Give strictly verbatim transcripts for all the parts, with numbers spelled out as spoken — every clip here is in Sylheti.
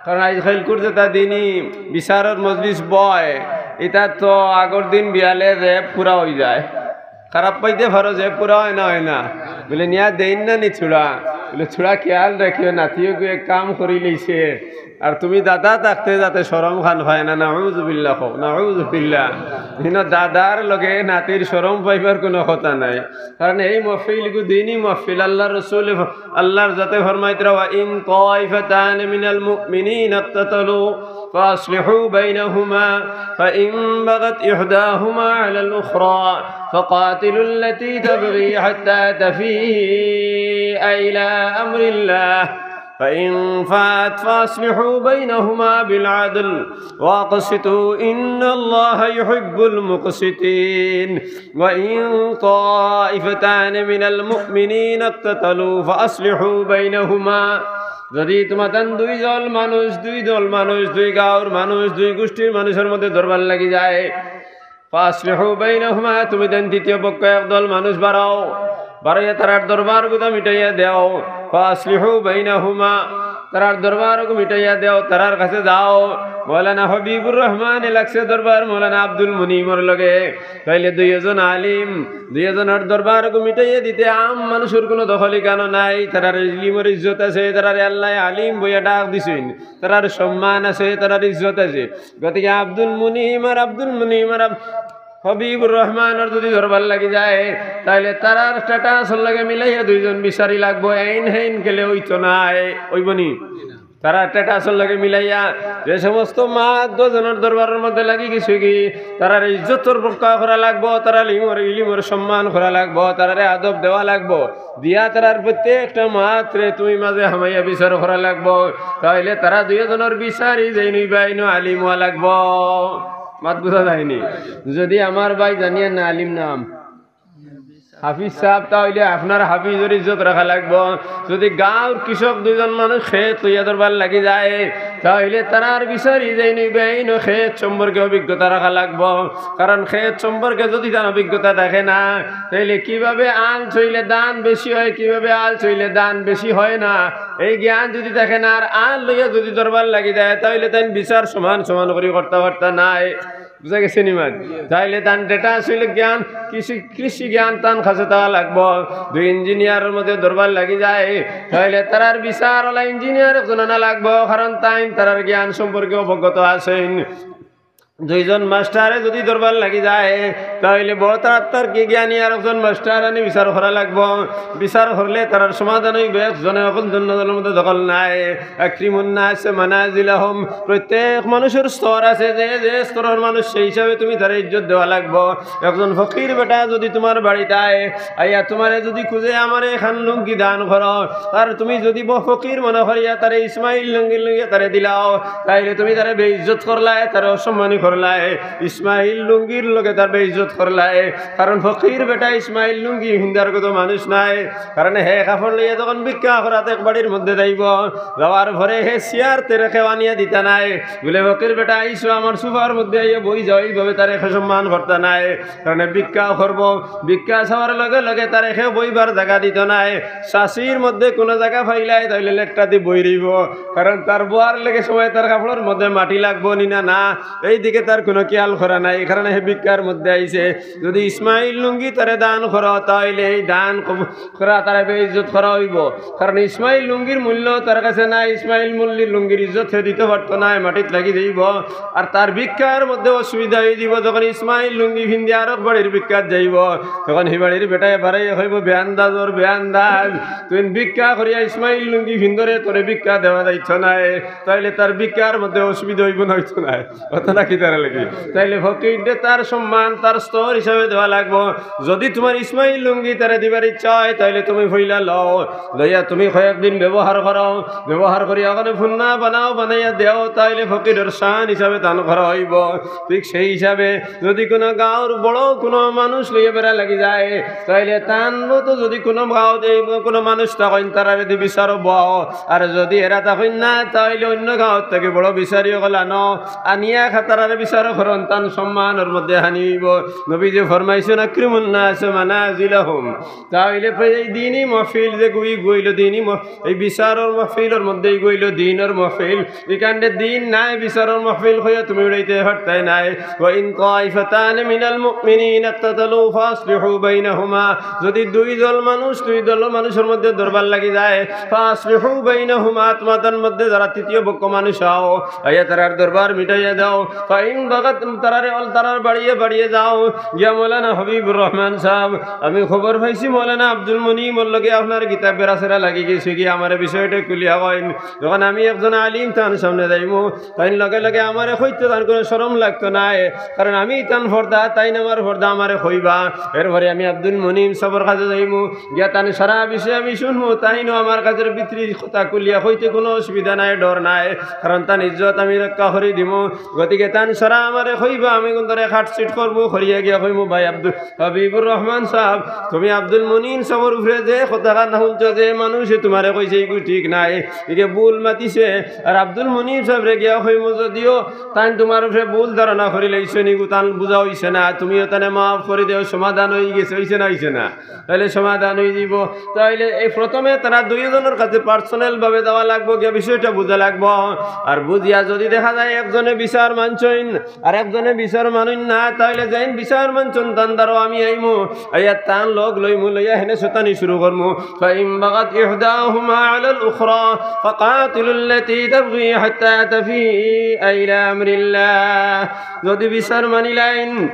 কারণ আইজ কাইলকুর যেটা দিনই বিচারর মজলিস বয়, ইটা তো আগর দিন বিয়ালে যে পুরা অইযায়। খারাপ পাইতে পারো যে পুরা অয় না, অয় না। বুলে, "নিয়া দেইন না নি ছুড়া?" বুলে, "ছুড়া খেয়াল রাখিও, নাতিয়ে গু এক কাম করি লইছে।" আর তুমি দাদা থাকতে যাতে শরম খান পায় না, নাউজুবিল্লাহ কও, নাউজুবিল্লাহ। ইনো দাদার লগে নাতির শরম পাইবার কুনু কথা নাই। কারণ এই মহফিল গু দিনই মহফিল, আল্লাহর রসুল, আল্লাহর জাতে ফরমাইতরা, "ওয়া ইন তাইফাতানি মিনাল মুমিনিনা ইকতাতালু ফাআসলিহু বাইনাহুমা, ফাইন বাগাত ইহদাহুমা আলাল উখরা ফাকাতিলুল্লাতী তাবগী হাত্তা তাফিআ ইলা আমরিল্লাহ, ফাইন ফাআত ফাআসলিহু বাইনাহুমা বিল আদল ওয়া আকসিতু ইন্নাল্লাহা ইউহিব্বুল মুকসিতিন।" "ওয়া ইন তাইফাতানি মিনাল মুমিনিনা ইকতাতালু ফাআসলিহু বাইনাহুমা।" যদি তোমাতান দুই দল মানুষ, দুই দল মানুষ, দুই গাঁওর মানুষ, দুই গোষ্ঠীর মানুষর মধ্যে দরবার লাগি যায়, "ফাআসলিহু বাইনাহুমা", তুমি দেন তৃতীয় পক্ষ এক দল মানুষ বাড়াও, বাড়াইয়া তারার দরবার গুতা মিটাইয়া দেও। "ফাআসলিহু বাইনাহুমা", তারার দরবার গু মিটাইয়া দেও, তারার কাছে যাও। মৌলানা হাবিবুর রহমানে লাগছে দরবার মৌলানা আব্দুল মুনিমর লগে, তাইলে দুইজন আলিম, দুইজনর দরবার গু মিটাইয়া দিতে আম মানুষর কুনু দখল ইখানো নাই। তারার ইলিমর ইজ্জত আছে, তারারে আল্লায় আলিম বইয়া ডাক দিছইন, তারার সম্মান আছে, তারার ইজ্জত আছে। গতিকে আব্দুল মুনিম আর আব্দুল মুনিম আর আব-, হাবিবুর রহমানর যদি দরবার লাগি যায়, তাইলে তারার স্ট্যাটাসর লগে মিলাইয়া দুইজন বিচারি লাগবো, এইন হেইন গেলে অইতো নায়, অইবো নি? তারার স্ট্যাটাসর লগে মিলাইয়া যে সমস্ত মাত দুইজনর দরবারর মধ্যে লাগি গেছে গি, তারার ইজ্জতর রক্ষা করা লাগবো, তারার ইলিমর, ইলিমর সম্মান করা লাগবো, তারারে আদব দেওয়া লাগবো, দিয়া তারার প্রত্যেকটা মাতরে তুমি মাঝে হামাইয়া বিচার করা লাগবো, তাইলে তারা দুইজনর বিচারি যেইন অইবা এইন আলিম অওয়া লাগবো। মাত বুঝা যায়নি? যদি আমার ভাই জানিয়া না আলিম নাম হাফিজ সাব, তা অইলে আপনার হাফিজর ইজ্জত রাখা লাগবো। যদি গাঁওর কৃষক দুইজন মানুষ খেত লইয়া দরবার লাগি যায়, তা অইলে তারার বিচারি যেইন অইবা এইন খেত সম্পর্কে অভিজ্ঞতা রাখা লাগবো। কারণ খেত সম্পর্কে যদি তান অভিজ্ঞতা থাকে না, তাইলে কিভাবে আল ছইলে ধান বেশি হয়, কিভাবে আল ছইলে ধান বেশি হয় না, এই জ্ঞান যদি থাকে না, আর আল লইয়া যদি দরবার লাগি যায়, তাইলে তাইন বিচার সমান সমান করি করতা পারতা নায়। বুঝা গেছে নি মাত? তাইলে তান ডেটা আসলে জ্ঞান, কৃষি, কৃষি জ্ঞান তান কাছে থাকা লাগবো। দুই ইঞ্জিনিয়ারর মধ্যে দরবার লাগি যায়, তাইলে তারার বিচার অলা ইঞ্জিনিয়ার একজন আনা লাগবো, কারণ তাইন তারার জ্ঞান সম্পর্কে অবগত আছইন। দুইজন মাস্টারে যদি দরবার লাগি যায়, তাইলে বড় তারার থাকি জ্ঞানী আর একজন মাস্টার আনি বিচার করা লাগবো। বিচার করলে তারার সমাধান অইবো, একজনে অকল দুইজনর মধ্যে দখল নাই। আকরিমুন নাসা মানাজিলাহুম, প্রত্যেক মানুষর স্তর আছে, যে যে স্তরর মানুষ সেই হিসাবে তুমি তারে ইজ্জত দেওয়া লাগবো। একজন ফকির বেটা যদি তোমার বাড়িত আয়, আইয়া তোমারে যদি খুঁজে, "আমারে এখান লুঙ্গি দান করো", আর তুমি যদি ব-, ফকির মনে করিয়া তারে ইসমাইল লুঙ্গি লইয়া তারে দিলাও, তাইলে তুমি তারে বেইজ্জত করলায়, তারে অসম্মানী করলায়। ইসমাইল লুঙ্গির লগে তার বেইজ্জত করলায়, কারণ ফকির বেটা ইসমাইল লুঙ্গি হিন্দার কত মানুষ নাই। কারণ হে কাপড় লইয়া যখন ভিক্ষা করাত এক বাড়ির মধ্যে যাইবো, যাওয়ার পরে হে চেয়ার তেরে কেউ আনিয়া দিতা নায়। বুলে, "ফকির বেটা আইছো, আমার সোফার মধ্যে আইয়া বই যাও", এইভাবে তারে কেউ সম্মান করতা নায়। কারণ ভিক্ষা করবো, ভিক্ষা চাওয়ার লগে লগে তারে কেউ বইবার জাগা দিতো নায়। চাষির মধ্যে কুনু জাগা পাইলায়, তাইলে লেট্টা দি বই রইবো। কারণ তার বওয়ার লগে সময় তার কাপড়র মধ্যে মাটি লাগবো নি না, না, এইদিকে তার কুনু খেয়াল করা নাই। এই কারণে হে ভিক্ষার মধ্যে আইছে। যদি ইসমাইল লুঙ্গি তারে দান করো, তাইলে এই দান কব-, করা, তারে বেইজ্জত করা অইবো। কারণ ইসমাইল লুঙ্গির মূল্য তার কাছে নাই, ইসমাইল মল্লির লুঙ্গির ইজ্জত হে দিতো পারতো নায়, মাটিত লাগি যাইবো। আর তার ভিক্ষার মধ্যে অসুবিধা অই দিবো। যখন ইসমাইল লুঙ্গি ফিন্দি আরক বাড়ির ভিক্ষাত যাইবো, তখন হি বাড়ির বেটায় বাড়াইয়া কইবো, "বেআন্দাজর বেআন্দাজ, তুই ভিক্ষা করিয়া ইসমাইল লুঙ্গি ফিন্দরে, তোরে ভিক্ষা দেওয়া যাইতো নায়।" তাইলে তার ভিক্ষার মধ্যে অসুবিধা অইবো না অইতো নায়? অত নাকি তারা লাগি? তাইলে ফকিররে তার সম্মান তার স্তর হিসাবে দেওয়া লাগবো। যদি তোমার ইসমাইল লুঙ্গি তারে দিবার ইচ্ছা হয়, তাইলে তুমি ফইলা লও, লইয়া তুমি কয়েকদিন ব্যবহার করো, ব্যবহার করিয়া ওখানে ফুন্না বানাও, বানাইয়া দেও, তাইলে ফকিরর শান হিসাবে দান করা অইবো। ঠিক সেই হিসাবে যদি কুনু গাঁওর বড় কুনু মানুষ লইয়া বেড়া লাগি যায়, তাইলে তান মতো যদি কুনু গাঁওত এই কুনু মানুষ থাকইন, তারারে দি বিচারো বও। আর যদি এরা থাকইন না, তাইলে অইন্য গাঁওর থাকি বড় বিচারি অকল আনো, আনিয়া খাতারা বিচার করইন, তান সম্মানর মধ্যে হানি অইবো। নবীজি ফরমাইছইন, "আকরিমুন নাস মানাজিলাহুম।" তা অইলে পরে এই দিনই মহফিল যে গুই গইল দিনই মহ-, এই বিচারর মহফিলর মধ্যেই গইল দিনর মহফিল। ইখানরে দিন নায়, বিচারর মহফিল কইয়া তুমি উড়াইতে পারতায় নায়। "ওয়া ইন তাইফাতানি মিনাল মুমিনিনা ইকতাতালু ফাআসলিহু বাইনাহুমা।" যদি দুই দল মানুষ, দুই দল মানুষর মধ্যে দরবার লাগি যায়, "ফাআসলিহু বাইনাহুমা", তুমার তান মধ্যে যারা তৃতীয় পক্ষ মানুষ আও, আইয়া তারার দরবার মিটাইয়া দাও। "ফাইন বাগাত", তারারে অল-, তারার বাড়িয়ে বাড়িয়ে যাও। গিয়া মৌলানা হাবিবুর রহমান সাহেব, আমি খবর পাইছি মৌলানা আব্দুল মুনিমর লগে আপনার কিতা বেড়াছেড়া লাগি গেছে, গিয়া আমারে বিষয়টা খুলিয়া কইন। যখন আমি একজন আলিম তান সামনে যাইমু, তাইন লগে লগে আমারে কইতো তান কোনো শরম লাগতো নায়, কারণ আমি তান পর্দা, তাইন আমার পর্দা আমারে কইবা। এরপরে আমি আব্দুল মুনিম সাবর কাছে যাইমু, গিয়া তান সারা বিষয় আমি শুনমু, তাইনও আমার কাছে ভিতরি কথা খুলিয়া কইতে কোনো অসুবিধা নাই, ডর নাই, কারণ তান ইজ্জত আমি রক্ষা করি দিমু। গতিকে তান সারা আমারে কইবা, আমি কুন তারে কাটছিট করমু, করিয়া গিয়া কইমু, "ভাই আব্দুল হাবিবুর রহমান সাহেব, তুমি আব্দুল মুনিম সাবর উপরে যে কথা কান শুনছো, যে মানুষে তুমারে কইছে, এইগু ঠিক নাই, একে ভুল মাতিছে।" আর আব্দুল মুনিম সাবরে গিয়া কইমু, যদিও তাইন তুমার উপরে ভুল ধারণা করি লাইছইন, ইগু তান বুঝা অইছে না, তুমিও তানে মাফ করি দেও, সমাধান অই গেছে, অইছে না, অইছে না? তাইলে সমাধান অই যিবো। তাইলে এই প্রথমে তারা দুইজনর কাছে personal ভাবে যাওয়া লাগবো, গিয়া বিষয়টা বুঝা লাগবো। আর বুঝিয়া যদি দেখা যায় একজনে বিচার মানছইন আর একজনে বিচার মানইন না, তাইলে যেইন বিচার মানছইন তান দ্বারাও আমি আইমু, আইয়া তান লগ লইমু, লইয়া হেনে শয়তানি শুরু করমু। فإن بغت إحداهما على الأخرى فقاتلوا التي تبغي حتى تفيء إلى أمر الله। যদি বিচার মানিলাইন,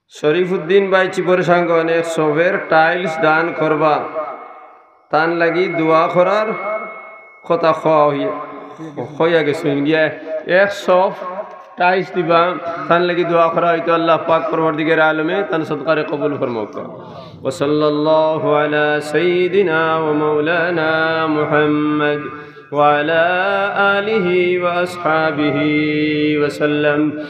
শরীফুদ্দিন ভাই চিপর সাঙ্গ অনেক সবের tiles দান করবা, তান লাগি দোয়া করার কথা কওয়া হইয়া, কইয়া গেছইন গিয়া এক সব tiles দিবা, তান লাগি দোয়া করা হইতো। আল্লাহ পাক পরওয়ারদিগারে আলমে তান সদকারে কবুল ফরমাউক। وصلى الله على سيدنا ومولانا محمد وعلى آله وأصحابه وسلم।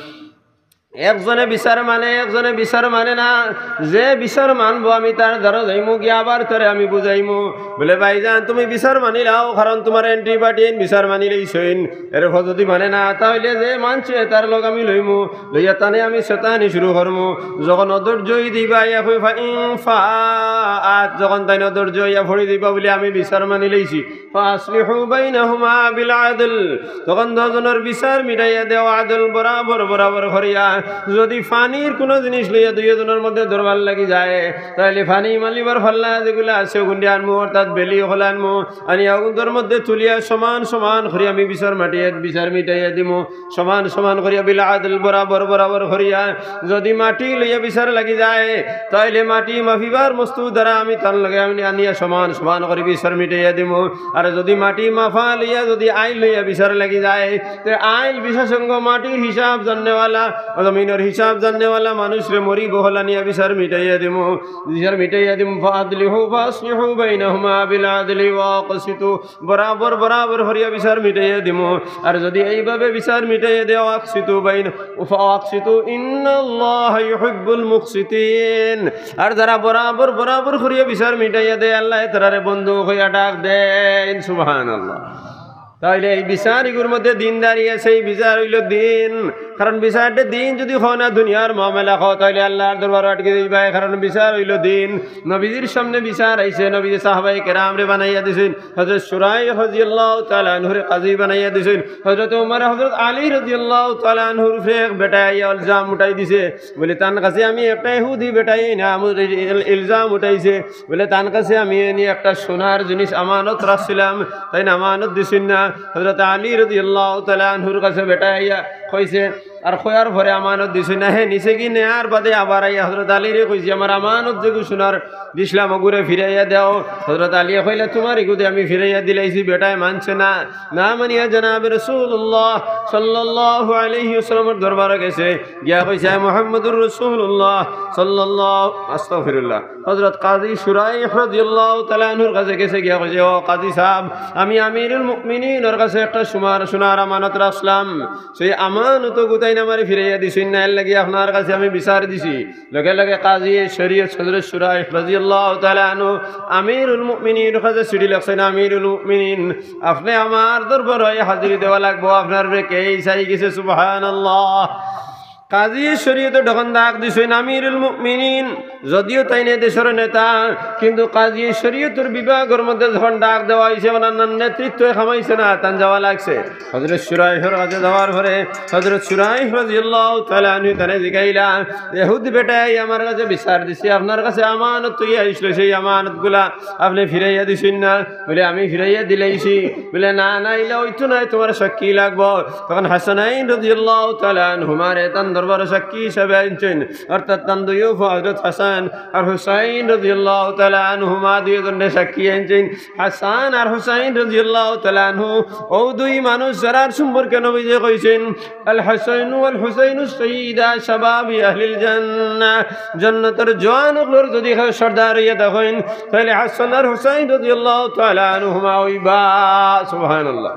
একজনে বিচার মানে, একজনে বিচার মানে না। যে বিচার মানবো, আমি তার দ্বারা যাইমু, গিয়া আবার তারে আমি বুঝাইমু। বলে, "ভাইজান, তুমি বিচার মানিলাও, কারণ তুমার anti party আইন বিচার মানিলাইছইন।" এরপর যদি মানে না, তাইলে যে মানছে, তার লগ আমি লইমু, লইয়া তানে আমি শয়তানি শুরু করমু। যখন অধৈর্য অই দিবা, ইয়া কই, "ফাইন ফাআত", যখন তাইন অধৈর্য অইয়া পড়ি দিবা, বলে, "আমি বিচার মানিলাইছি।" فأصلحوا بينهما بالعدل। তখন দুইজনর বিচার মিটাইয়া দেও আদল বরাবর বরাবর করিয়া। যদি পানির কুনু জিনিস লইয়া দুইজনর মধ্যে দরবার লাগি যায়, তাইলে পানি মালিবার ফাল্লা যেগুলা আছে, অগুন আনমু, অর্থাৎ বেলি অকল আনমু, আনিয়া অগুনর মধ্যে তুলিয়া সমান সমান করিয়া আমি বিচার মাটিয়া, বিচার মিটাইয়া দিমু। সমান সমান করিয়া বিল আদল বরাবর বরাবর করিয়া। যদি মাটি লইয়া বিচার লাগি যায়, তাইলে মাটি মাপিবার বস্তু দ্বারা আমি তান লগে আমি আনিয়া সমান সমান করি বিচার মিটাইয়া দিমু। আর যদি মাটি মাপা লইয়া যদি আইল লইয়া বিচার লাগি যায়, তে আইল বিশেষজ্ঞ, মাটির হিসাব জাননেওয়ালা, জমিনর হিসাব জাননেওয়ালা মানুষরে মরি বহল আনিয়া বিচার মিটাইয়া দিমু, বিচার মিটাইয়া দিমু। ফাআদলিহু ফাআসলিহু বাইনাহুমা বিল আদলি ওয়া আকসিতু। বরাবর বরাবর করিয়া বিচার মিটাইয়া দিমু। আর যদি এইভাবে বিচার মিটাইয়া দেও, আকসিতু বাইন, আকসিতু, ইন্নাল্লাহা ইউহিব্বুল মুকসিতিন। আর যারা বরাবর বরাবর করিয়া বিচার মিটাইয়া দেয়, আল্লায় তারারে বন্ধু কইয়া ডাক দেইন। সুবহানাল্লাহ। তাইলে এই বিচার ইগুর মধ্যে দিনদারি আছে, এই বিচার অইলো দিন। কারণ বিচারটা দিন যদি হয় না দুনিয়ার মামলা হয়, তাইলে আল্লাহর দরবার আটকি যাইবায়। কারণ বিচার অইলো দিন। নবীজির সামনে বিচার আইছে, নবীজি সাহাবায়ে কেরামরে বানাইয়া দিছইন। হযরত শুরাইহ রাদিয়াল্লাহু তাআলা আনহুরে কাজী বানাইয়া দিছইন। হযরত উমর, হযরত আলী রাদিয়াল্লাহু তাআলা আনহুর উপরে এক বেটায় আইয়া ইলজাম উঠাই দিছে। বলে, "তান কাছে আমি একটা ইহুদি বেটায় না, আমার ইল-, ইলজাম উঠাইছে।" বলে, "তান কাছে আমি এনে একটা সোনার জিনিস আমানত রাখছিলাম, তাইন আমানত দিছইন না।" হযরত আলী রাদিয়াল্লাহু তাআলা আনহুর কাছে বেটায় আইয়া কইছে, আর কয়ার পরে আমানত দিছইন না, হে নিছে গি নেয়ার বাদে আবার আইয়া হযরত আলীরে কইছে, "আমার আমানত যেগু সোনার দিছলাম, অগুরে ফিরাইয়া দেও।" হযরত আলীয়ে কইলা, "তুমার ইগুদে আমি ফিরাইয়া দিলাইছি।" বেটায় মানছে না। না মানিয়া জনাবে রাসূলুল্লাহ সাল্লাল্লাহু আলাইহি ওয়াসাল্লামর দরবারো গেছে, গিয়া কইছে, "আয় মুহাম্মাদুর রাসূলুল্লাহ সাল্লাল্লাহু", আস্তাগফিরুল্লাহ। হযরত কাজী শুরাইহ রাদিয়াল্লাহু তাআলা আনহুর কাছে গেছে, গিয়া কইছে, "ও কাজী সাব, আমি আমিরুল মুমিনিনর কাছে একটা সোনার, সোনার আমানত রাখছিলাম, সেই আমানত গুতা আমারে ফিরাইয়া দিছইন না, এর লাগি আপনার কাছে আমি বিচার দিছি। লগে লগে কাজী শরীয়ত হযরত শুরাইহ রাদিয়াল্লাহু তাআলা আনহু আমিরুল মুমিনিনর কাছে চিঠি লেখছইন, আমিরুল মুমিনিন, আপনে আমার দরবারো হাজিরি দেওয়া লাগবো, আপনার উপরে কেস আই গেছে। সুবহানাল্লাহ। কাজী শরীয়তে তখন ডাক দিছইন, আমিরুল মুমিনিন, যদিও তাইন এ দেশর নেতা, কিন্তু কাজী শরীয়তর বিভাগর মধ্যে যখন ডাক দেওয়া অইছে, ওনার নেতৃত্ব কাম আইছে না, তান যাওয়া লাগছে। হযরত শুরাইহর কাছে যাওয়ার পরে হযরত শুরাইহ রাদিয়াল্লাহু তাআলা আনহু তানে জিগাইলা, "ইহুদি বেটায় আমার কাছে বিচার দিছে, আপনার কাছে আমানত থইয়া আইছিল, সেই আমানতগুলা আপনে ফিরাইয়া দিছইন না।" বলে, "আমি ফিরাইয়া দিলাইছি।" বলে, "না, না, ইলা অইতো নায়, তুমার সাক্ষী লাগবো।" তখন হাসানাইন রাদিয়াল্লাহু তাআলা আনহুমারে তান দরবারো সাক্ষী হিসাবে আনছইন, অর্থাৎ তান দুইও ফুয়া হযরত হাসান আর হুসাইন রাদিয়াল্লাহু তাআলা আনহুমা দুইজনরে সাক্ষী আনছইন। হাসান আর হুসাইন রাদিয়াল্লাহু তাআলা আনহু, অউ দুই মানুষ যারার সম্পর্কে নবীজি কইছইন, "আল হাসানু ওয়াল হুসাইনু সাইয়্যিদা শাবাবি আহলিল জান্নাহ।" জান্নাতর জোয়ান অকলর যদি কেউ সর্দার অইয়া থাকইন, তাইলে হাসান আর হুসাইন রাদিয়াল্লাহু তাআলা আনহুমা অইবা। সুবহানাল্লাহ।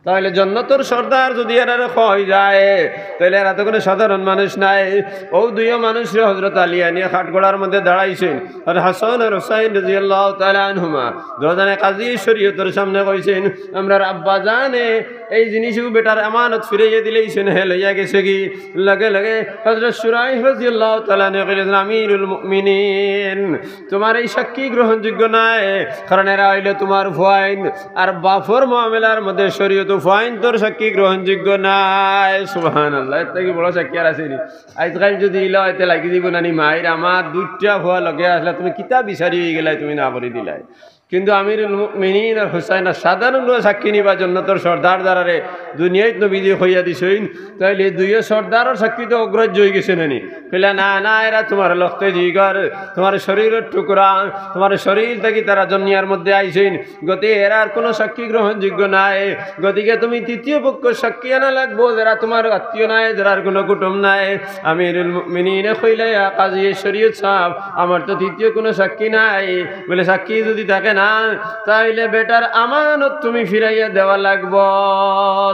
তাইলে জান্নাতর সর্দার যদি এরারে কওয়া যায়, তাইলে এরা তো কুনু সাধারণ মানুষ নায়। অউ দুইও মানুষরে হযরত আলী আনিয়া কাঠগড়ার মধ্যে দাঁড়াইছইন। আর হাসান আর হুসাইন রাদিয়াল্লাহু তাআলা আনহুমা দুইজনে কাজী শরীয়তর সামনে কইছইন, "আমরার আব্বাজানে এই জিনিসও বেটার আমানত ফিরাইয়া দিলাইছইন, হে লইয়া গেছেগি।" লগে লগে হযরত শুরাইহ রাদিয়াল্লাহু তাআলা আনহু কইলেন, "আমিরুল মুমিনিন, তুমার এই সাক্ষী গ্রহণযোগ্য নায়, কারণ এরা অইলো তুমার ফুয়াইন, আর বাপর মামলার মধ্যে শরীয়তো ফুয়াইন্তর সাক্ষী গ্রহণযোগ্য নায়।" সুবহানাল্লাহ, এর থাকি বড় সাক্ষী আর আছে নি? আইজকাইল যদি ইলা অইতে লাগি দিব নানি মাইর, আমার দুইটা ফুয়া লগে আসলা, তুমি কিতা বিচারি অইগেলায়, তুমি না করি দিলায়। কিন্তু আমিরুল মুমিনিন আর হুসাইন আর সাধারণ সাক্ষী নিবা জান্নাতর সর্দার যারারে দুনিয়াত নবীজি কইয়া দিছইন, তাইলে দুইও সর্দারর সাক্ষী তো অগ্রাহ্য অইগেছে নানি? কইলা, "না, না, এরা তুমার লখতে জিগর, তুমার শরীরর টুকরা, তুমার শরীর থাকি তারা দুনিয়ার মধ্যে আইছইন, গতিকে এরার কুনু সাক্ষী গ্রহণযোগ্য নায়। গতিকে তুমি তৃতীয় পক্ষ সাক্ষী আনা লাগবো, যারা তুমার আত্মীয় নায়, যারার কুনু কুটুম নায়।" আমিরুল মুমিনিনে কইলা, "ইয়া কাজী শরীয়ত সাব, আমার তো তৃতীয় কুনু সাক্ষী নাই।" বলে, "সাক্ষী যদি থাকে না, তাইলে বেটার আমানত তুমি ফিরাইয়া দেওয়া লাগবো।"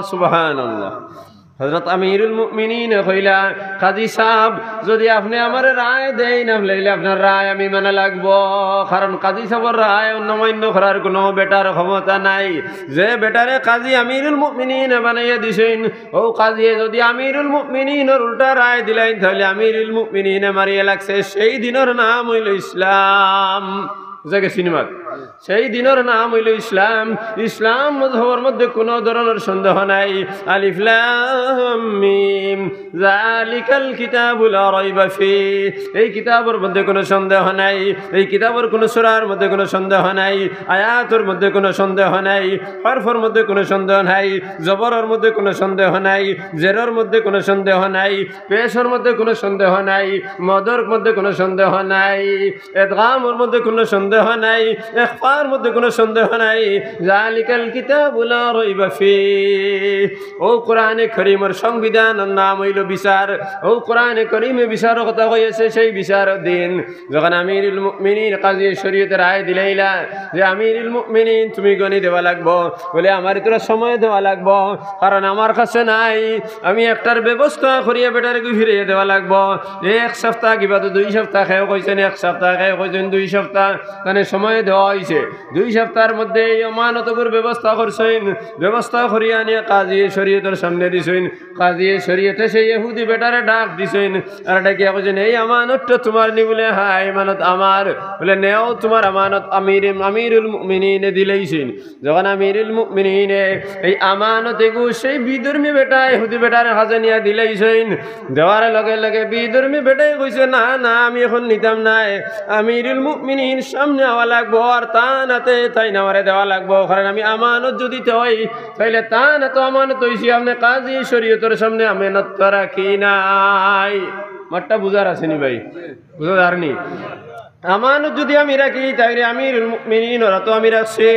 সুবহানাল্লাহ। হযরত আমিরুল মুমিনিনে কইলা, "কাজী সাব, যদি আপনে আমারে রায় দেইন, না লইলে আপনার রায় আমি মানা লাগবো, কারণ কাজী সাবর রায় অমান্য করার কুনু বেটার ক্ষমতা নাই। যে বেটারে কাজী আমিরুল মুমিনিনে বানাইয়া দিছইন, অউ কাজীয়ে যদি আমিরুল মুমিনিনর উল্টা রায় দিলাইন, তাইলে আমিরুল মুমিনিনে মারিয়া লাগছে।" সেই দিনর নাম অইলো ইসলাম। বুঝা গেছে নি মাত? সেই দিনর নাম অইলো ইসলাম। ইসলাম মজহবর মধ্যে কুনু ধরনর সন্দেহ নাই। আলিফ লাম মিম, যালিকাল কিতাবু লা রাইবা ফি। এই কিতাবর মধ্যে কুনু সন্দেহ নাই, এই কিতাবর কুনু সূরার মধ্যে কুনু সন্দেহ নাই, আয়াতর মধ্যে কুনু সন্দেহ নাই, হরফর মধ্যে কুনু সন্দেহ নাই, জবরর মধ্যে কুনু সন্দেহ নাই, জেরর মধ্যে কুনু সন্দেহ নাই, পেশর মধ্যে কুনু সন্দেহ নাই, মদর মধ্যে কুনু সন্দেহ নাই, ইদগামর মধ্যে কুনু সন্দেহ নাই, ইখফার মধ্যে কুনু সন্দেহ নাই। যালিকাল কিতাবু লা রাইবা ফি। অউ কোরআনে করিমর সংবিধানর নাম অইলো বিচার। অউ কোরআনে করিমে বিচারর কথা কইছে, সেই বিচারর দিন যখন আমিরুল মুমিনিন কাজী শরীয়তে রায় দিলাইলা যে, "আমিরুল মুমিনিন, তুমি গনি দেওয়া লাগবো।" বলে, "আমারে থুড়া সময় দেওয়া লাগবো, কারণ আমার কাছে নাই, আমি একটার ব্যবস্থা করিয়া বেটারে গু ফিরাইয়া দেওয়া লাগবো।" এক সপ্তাহ কিবা তো দুই সপ্তাহ, কেউ কইছইন এক সপ্তাহ, কেউ কইছইন দুই সপ্তাহ, তানে সময় দেওয়া অইছে। দুই সপ্তাহর মধ্যে এই আমানতগুর ব্যবস্থা করছইন, ব্যবস্থা করিয়া আনিয়া কাজী শরীয়তর সামনে দিছইন। কাজী শরীয়তে সেই ইহুদি বেটারে ডাক দিছইন, আর ডাকিয়া কইছইন, "এই আমানতটা তুমার নি?" বলে, "হ্যাঁ, এই আমানত আমার।" বলে, "নেও তুমার আমানত।" আমির, আমিরুল মুমিনিনে দিলাইছইন। যখন আমিরুল মুমিনিনে এই আমানত এগু সেই বিধর্মী বেটা, ইহুদি বেটার কাছে নিয়া দিলাইছইন, দেওয়ার লগে লগে বিধর্মী বেটায় কইছে, "না, না, আমি অখন নিতাম নায়, আমিরুল মুমিনিন সামনে আওয়া লাগবো, আর তান আতে তাইন আমারে দেওয়া লাগবো, কারণ আমি আমানত যদি দিতে অই, তাইলে তান আতো আমানত অইছি, আপনে কাজী শরীয়তর সামনে আমানত রাখি নাই।" মাতটা বুঝার আছে নি ভাই? বুঝা যার নি? আমানত যদি আমি রাখি, তাইলে আমিরুল মুমিনিনর আতো আমি রাখছি।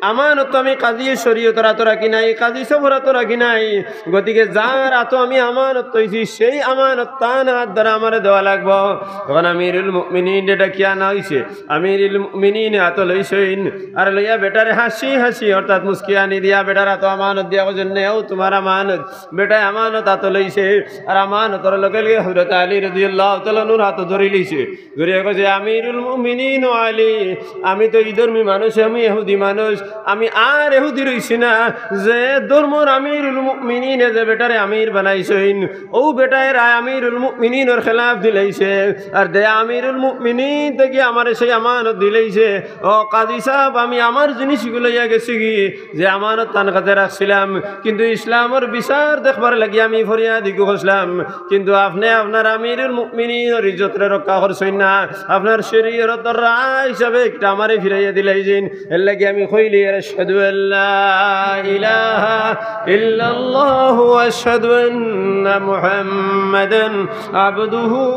আমানত তো আমি কাজী শরীয়তর আতো রাখি নাই, কাজী সবর আতো রাখি নাই। গতিকে যার আতো আমি আমানত থইছি, সেই আমানত তান আত দ্বারা আমারে দেওয়া লাগবো। তখন আমিরুল মুমিনিনরে ডাকিয়া আনা অইছে। আমিরুল মুমিনিন আতো লইছইন, আর লইয়া বেটারে হাসি হাসি অর্থাৎ মুস্কি আনি দিয়া বেটার আতো আমানত দিয়া কইছইন, "নেও তুমার আমানত।" বেটায় আমানত আতো লইছে, আর আমানতর লগে লগে হযরত আলী রাদিয়াল্লাহু তাআলা আনহুর আতো ধরি লইছে। ধরিয়া কইছে, "আমিরুল মুমিনিন আলী, আমি তো ইধর্মী মানুষ, আমি ইহুদি মানুষ, আমি আর ইহুদি রইছি না।" যে ধর্মর আমিরুল মুমিনিনে যে বেটারে আমির বানাইছইন, অউ বেটায় রায় আমিরুল মুমিনিনর খেলাফ দিলাইছে। আর দে আমিরুল মুমিনিন থাকি আমারে সেই আমানত দিলাইছে। ও কাজী সাব, আমি আমার জিনিসগু লইয়া গেছিগি, যে আমানত তান কাছে রাখছিলাম, কিন্তু ইসলামর বিচার দেখবার লাগি আমি ফরিয়াদ ইগু করছিলাম, কিন্তু আপনে আপনার আমিরুল মুমিনিনর ইজ্জতরে রক্ষা করছইন না। আপনার শরীয়তর রায় হিসাবে একটা আমারে ফিরাইয়া দিলাইছইন। এর লাগি আমি কইলি, "আশহাদু আল্লা ইলাহা ইল্লাল্লাহু ওয়া আশহাদু আন্না মুহাম্মাদান আবদুহু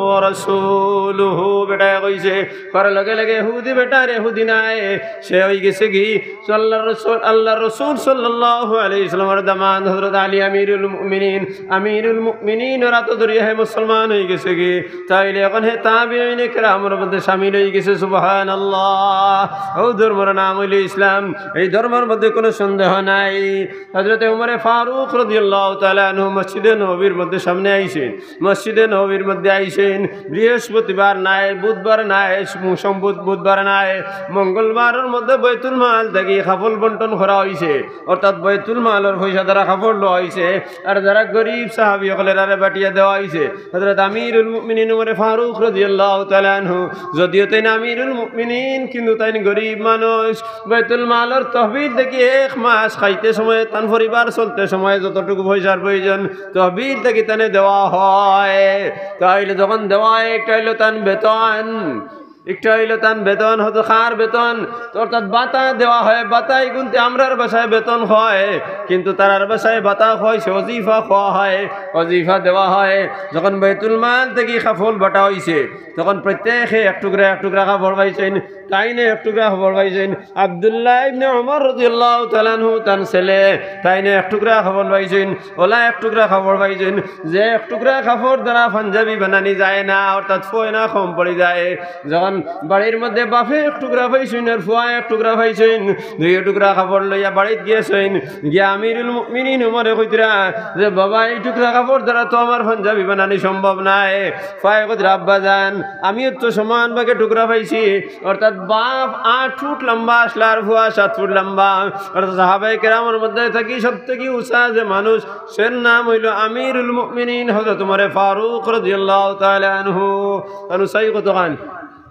ওয়া রাসূলুহু।" বেটায় কইছে, করার লগে লগে ইহুদি বেটারে ইহুদি নায়, সে অইগেছে কি, আল্লার রসুল, আল্লার রসুল সাল্লাল্লাহু আলাইহি ওয়াসাল্লামর দামান্দ হযরত আলী আমিরুল মুমিনিন, আমিরুল মুমিনিনর আতো ধরিয়া হে মুসলমান অইগেছে কি। তাইলে অখন হে তাবিঈনে কেরামর মধ্যে শামিল অইগেছে, সুবহানাল্লাহ। অউ ধর্মর নাম অইলো ইসলাম, এই ধর্মর মধ্যে কুনু সন্দেহ নাই। হযরতে উমরে ফারুক রাদিয়াল্লাহু তাআলা আনহু মসজিদে নববীর মধ্যে সামনে আইছইন, মসজিদে নববীর মধ্যে আইছইন, বৃহস্পতিবার নায়, বুধবার নায়, সোম-, বুধবার নায়, মঙ্গলবারর মধ্যে বাইতুল মাল থাকি কাপড় বন্টন করা অইছে, অর্থাৎ বাইতুল মালর পয়সা দ্বারা কাপড় লওয়া অইছে, আর যারা গরিব সাহাবী অকলরে বাটিয়া দেওয়া অইছে। হযরত আমিরুল মুমিনিন উমরে ফারুক রাদিয়াল্লাহু তাআলা আনহু, যদিও তাইন আমিরুল মুমিনিন, কিন্তু তাইন গরিব মানুষ। বাইতুল মালর তহবিল থাকি এক মাস খাইতে সময়, তান পরিবার চলতে সময় যতটুকু পয়সার প্রয়োজন, তহবিল থাকি তানে দেওয়া হয়। তাইলে যখন দেওয়া হয়, একটা অইলো তান বেতন, একটা অইলো তান বেতন, হয়তো কার বেতন, অর্থাৎ ভাতা দেওয়া হয়। ভাতা ইগুনতে আমরার ভাষায় বেতন কয়, কিন্তু তারার ভাষায় ভাতা কয়, সে ওজিফা কওয়া হয়, ওজিফা দেওয়া হয়। যখন বাইতুল মাল থাকি কাপড় বাটা অইছে, তখন প্রত্যেকে এক টুকরা এক টুকরা কাপড় পাইছইন। তাইনে এক টুকরা কাপড় পাইছইন। আব্দুল্লাহ ইবনে উমর রাদিয়াল্লাহু তাআলা আনহু, তান ছেলে, তাইনে এক টুকরা কাপড় পাইছইন। অলা এক টুকরা কাপড় পাইছইন। যে এক টুকরা কাপড় দ্বারা পাঞ্জাবি বানানি যায় না, অর্থাৎ ফয়না কম পড়ি যায়। যখন বাড়ির মধ্যে বাপে এক টুকরা পাইছইন আর ফুয়া এক টুকরা পাইছইন, দুইও টুকরা কাপড় লইয়া বাড়িত গেছইন, গিয়া আমিরুল মুমিনিন উমরে কইতরা যে, "বাবা, এই টুকরা কাপড় দ্বারা তো আমার পাঞ্জাবি বানানি সম্ভব নায়।" ফুয়ায় কইতরা, "আব্বাজান, আমিও তো সমান ভাগে টুকরা পাইছি।" অর্থাৎ বাপ আট ফুট লম্বা আছলা আর ফুয়া সাত ফুট লম্বা। অর্থাৎ সাহাবায়ে কেরামর মধ্যে থাকি সব থাকি উচা যে মানুষ, সের নাম অইলো আমিরুল মুমিনিন হযরত উমরে ফারুক রাদিয়াল্লাহু তাআলা আনহু। আনু চাই কতখান?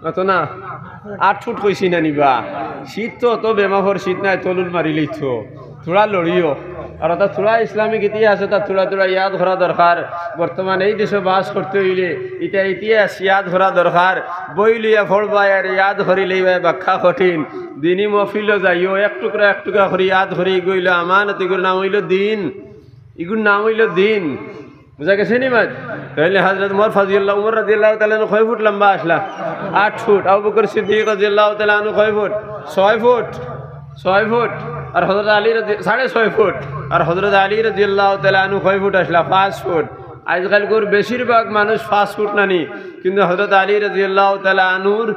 অত না, আট ফুট কইছি না নি বা? শীত তো অত বেমাফর শীত নায়, তলুল মারিলেই তো। থুড়া লড়িও। আর অতা থুড়া ইসলামিক ইতিহাস, অতা থুড়া থুড়া ইয়াদ করা দরকার। বর্তমানে এই দেশো বাস করতে অইলে ইতা ইতিহাস ইয়াদ করা দরকার। বই লইয়া পড়বায় আর ইয়াদ করিলেই বায় বাক্কা কঠিন। দিনি মহফিলো যাইও, এক টুকরা এক টুকরা করি ইয়াদ করি, ইগু অইলো আমানত, ইগুর নাম অইলো দিন। ইগুর নাম অইলো দিন। বুঝা গেছে নি মাত? তাইলে হযরত উমর ফাজিয়াল্লাহ, উমর রাদিয়াল্লাহু তাআলা আনহু কয় ফুট লম্বা আছলা? আট ফুট। আবু বকর সিদ্দিক রাদিয়াল্লাহু তাআলা আনহু কয় ফুট? ছয় ফুট। ছয় ফুট। আর হযরত আলী রাদি-, সাড়ে ছয় ফুট। আর হযরত আলী রাদিয়াল্লাহু তাআলা আনহু কয় ফুট আছলা? পাঁচ ফুট। আইজকাইলকুর বেশিরভাগ মানুষ পাঁচ ফুট নানি, কিন্তু হযরত আলী রাদিয়াল্লাহু তাআলা আনহুর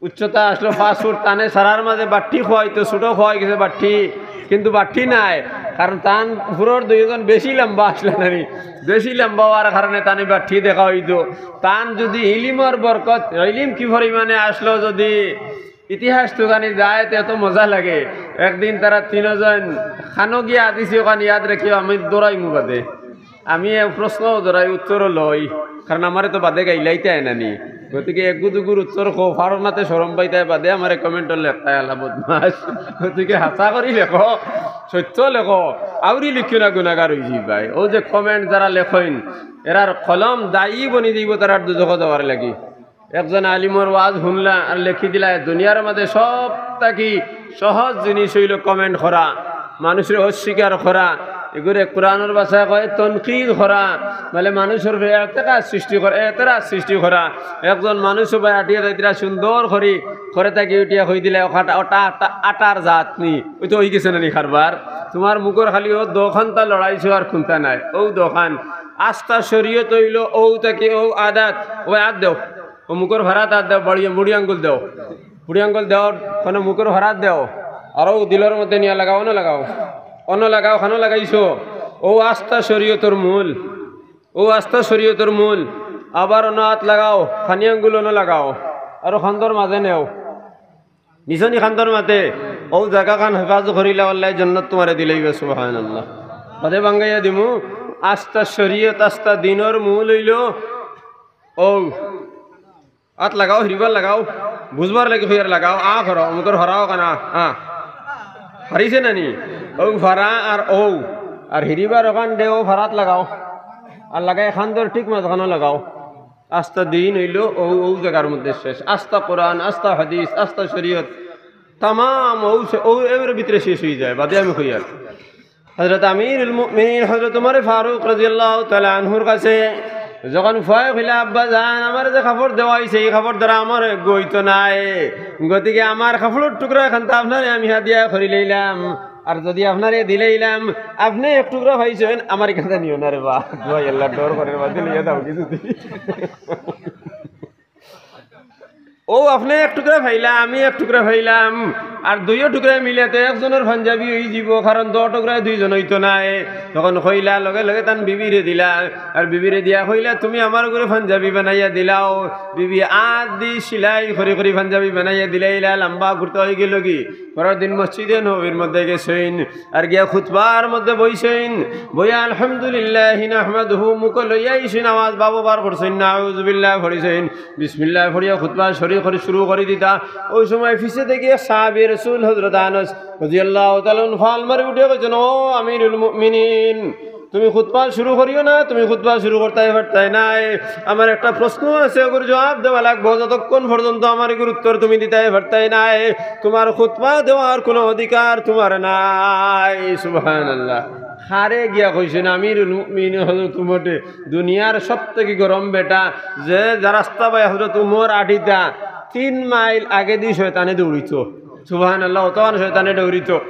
উচ্চতা আছলো পাঁচ ফুট। তানে সারার মাঝে বাট্টি খোয়াইতো, ছোট খোয়াই গেছে বাট্টি, কিন্তু বাট্টি নায়, কারণ তান উপরর দুইজন বেশি লম্বা আছলা নানি, বেশি লম্বা অওয়ার কারণে তানে বাট্টি দেখা অইতো। তান যুদি ইলিমর বরকত, ইলিম কি পরিমাণে আছলো, যুদি ইতিহাস তো জানি যায়, তে তো মজা লাগে। একদিন তারা তিনজন খানো গিয়া আদিছি, অখান ইয়াদ রাখিও, আমি দৌড়াইমু বাদে। আমি এ প্রশ্নও দৌড়াই, উত্তরও লই, কারণ আমারে তো বাদে গাইলাইতায় নানি। গতিকে এগু দুগুর উত্তর কও, পারো না তে শরম পাইতায়, বাদে আমারে comment-ও লেখতায়, "আলা বদমাশ।" গতিকে হাছা করি লেখো, সত্য লেখো, আউরি লিখিও না, গুনাগার অইযিবায়। অউ যে comment যারা লেখইন, এরার কলম দায়ী বনি যাইবো তারার দুজখো যাওয়ার লাগি। একজন আলিমর ওয়াজ হুনলা আর লেখি দিলা, দুনিয়ার মাঝে সব থাকি সহজ জিনিস অইলো comment করা, মানুষরে অস্বীকার করা। এগুরে কোরআনর ভাষায় কয় তনকিদ করা, মানে মানুষর উপরে এতেকাদ সৃষ্টি করা, এতেরাজ সৃষ্টি করা। একজন মানুষ উবায় আটিয়া যাইতরা সুন্দর করি, করে তাকে উঠিয়া কই দিলা, "ওখাটা, ওটা আটা-, আটার জাত নি, ওই তো হই গেছে না নি কারবার? তোমার মুখর খালি ও দোকানটা লড়াইছো আর কোনটা নাই, ও দোকান।" আস্তা শরীয়ত অইলো ও তাকে ও আদাত, ও আত দেও, ও মুখর ফারাত আত দেও, বড়ি, বুড়ি আঙ্গুল দেও, বুড়ি আঙ্গুল দেও, কোনো মুখর ফারাত দেও, আর ও দিলর মধ্যে নিয়া লাগাও, অনো লাগাও, অনো লাগাও, খানো লাগাইছো। ও আস্তা শরীয়তর মূল, ও আস্তা শরীয়তর মূল। আবার অনো আত লাগাও, খানি আঙ্গুল অনো লাগাও, আর খান্দর মাঝে নেও, নিছনি খান্দর মাঝে। ও জাগাখান হেফাজত করিলা, আল্লায় জন্নত তোমারে দিলাইবা, সুবহানাল্লাহ। বাদে বাঙ্গাইয়া দিমু। আস্তা শরীয়ত, আস্তা দিনর মূল অইলো ও। আত লাগাও, হিরিবার লাগাও, বুঝবার লাগি কইয়ার লাগাও, আ করো, অমুকর হরাও কানা, আ। হারিছে না নি? ও ফারা আর ও, আর হিরিবার ওখান দে ও ফারাত লাগাও, আর লাগাই খান্দর ঠিক মাঝখানো লাগাও। আস্তা দিন অইলো ও, ও জাগার মধ্যে শেষ। আস্তা কোরআন, আস্তা হাদিস, আস্তা শরীয়ত, তামাম ও সে-, ও এর ভিতরে শেষ অই যায়, বাদে আমি কইয়ার। হযরত আমিরুল মুমিনিন হযরত উমর ফারুক রাদিয়াল্লাহু তাআলা আনহুর কাছে যখন ফুয়ায় কইলা, "আব্বা জান, আমার যে কাপড় দেওয়া অইছে, এই কাপড় দ্বারা আমার এক অইতো নায়, গতিকে আমার কাপড়র টুকরা এখান তো আপনারে আমি হাদিয়া করি লইলাম, আর যদি আপনারে দিলাইলাম, আপনে এক টুকরা পাইছেন, আমার এখান নিও না রে বা।" ভাই আল্লাহ, ডর করে বাদে লইয়া দাও কিছু দি। ও আপনে এক টুকরা পাইলা, আমি এক টুকরা পাইলাম, আর দুইও টুকরা মিলে তো একজনর পাঞ্জাবি অই যিবো, কারণ দুই টুকরায় দুইজন অইতো নায়। তখন কইলা, লগে লগে তান বিবিরে দিলা, আর বিবিরে দিয়া কইলা, "তুমি আমার ঘরে পাঞ্জাবি বানাইয়া দিলাও।" বিবি আত দি সিলাই করি করি পাঞ্জাবি বানাইয়া দিলাইলা, লম্বা কুর্তা অই গেল কি। পরের দিন মসজিদে নববীর মধ্যে গেছইন, আর গিয়া খুতবার মধ্যে বইছইন, বইয়া আলহামদুলিল্লাহি নাহমাদুহু মুখো লইয়া আইছইন, আওয়াজ বাবু বার করছইন না, আউযুবিল্লাহ পড়িছইন, বিসমিল্লাহ পড়িয়া খুতবা শরু করি, শুরু করি দিতা। ওই সময় পিছে দেখি এক সাহাবী রাসূল হযরত আনাস রাদিয়াল্লাহু তাআলা আনহু ফাল মারি উঠিয়া কইছইন, "ও আমিরুল মুমিনিন, তুমি খুতবা শুরু করিও না, তুমি খুতবা শুরু করতায় পারতায় নায়। আমার একটা প্রশ্ন আছে, ওগুর জবাব দেওয়া লাগবো, যতক্ষণ পর্যন্ত আমার এগুর উত্তর তুমি দিতায় পারতায় নায়, তোমার খুতবা দেওয়ার কোনো অধিকার তোমার নাই।" সুবহানাল্লাহ। কারে গিয়া কইছইন? আমিরুল মুমিনিন হযরত উমরে, দুনিয়ার সব থাকি গরম বেটা, যে, যে রাস্তা বায় হযরত উমর আটিতা, তিন মাইল আগেদি শয়তানে দৌড়িতো। সুবহানাল্লাহ, অতখান শয়তানে দৌড়িতো।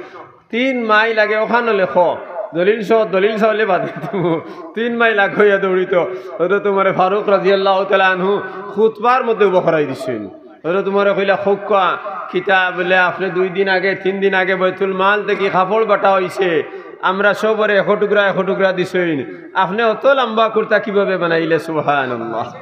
তিন মাইল আগে ওখান লেখো, দলিল সহ, দলিল সহ অইলে বাদে দিমু। তিন মাইল আগে অইয়া দৌড়িতো। হযরত উমরে ফারুক রাদিয়াল্লাহু তাআলা আনহু খুতবার মধ্যে উবা করাই দিছইন। হযরত উমরে কইলা, "কউক্কা, কিতা?" বলে, "আপনে দুই দিন আগে, তিন দিন আগে বাইতুল মাল থাকি কাপড় বাটা অইছে, আমরা সবরে একো টুকরা একো টুকরা দিছইন, আপনে অত লম্বা কুর্তা কিভাবে বানাইলা?" সুবহানাল্লাহ।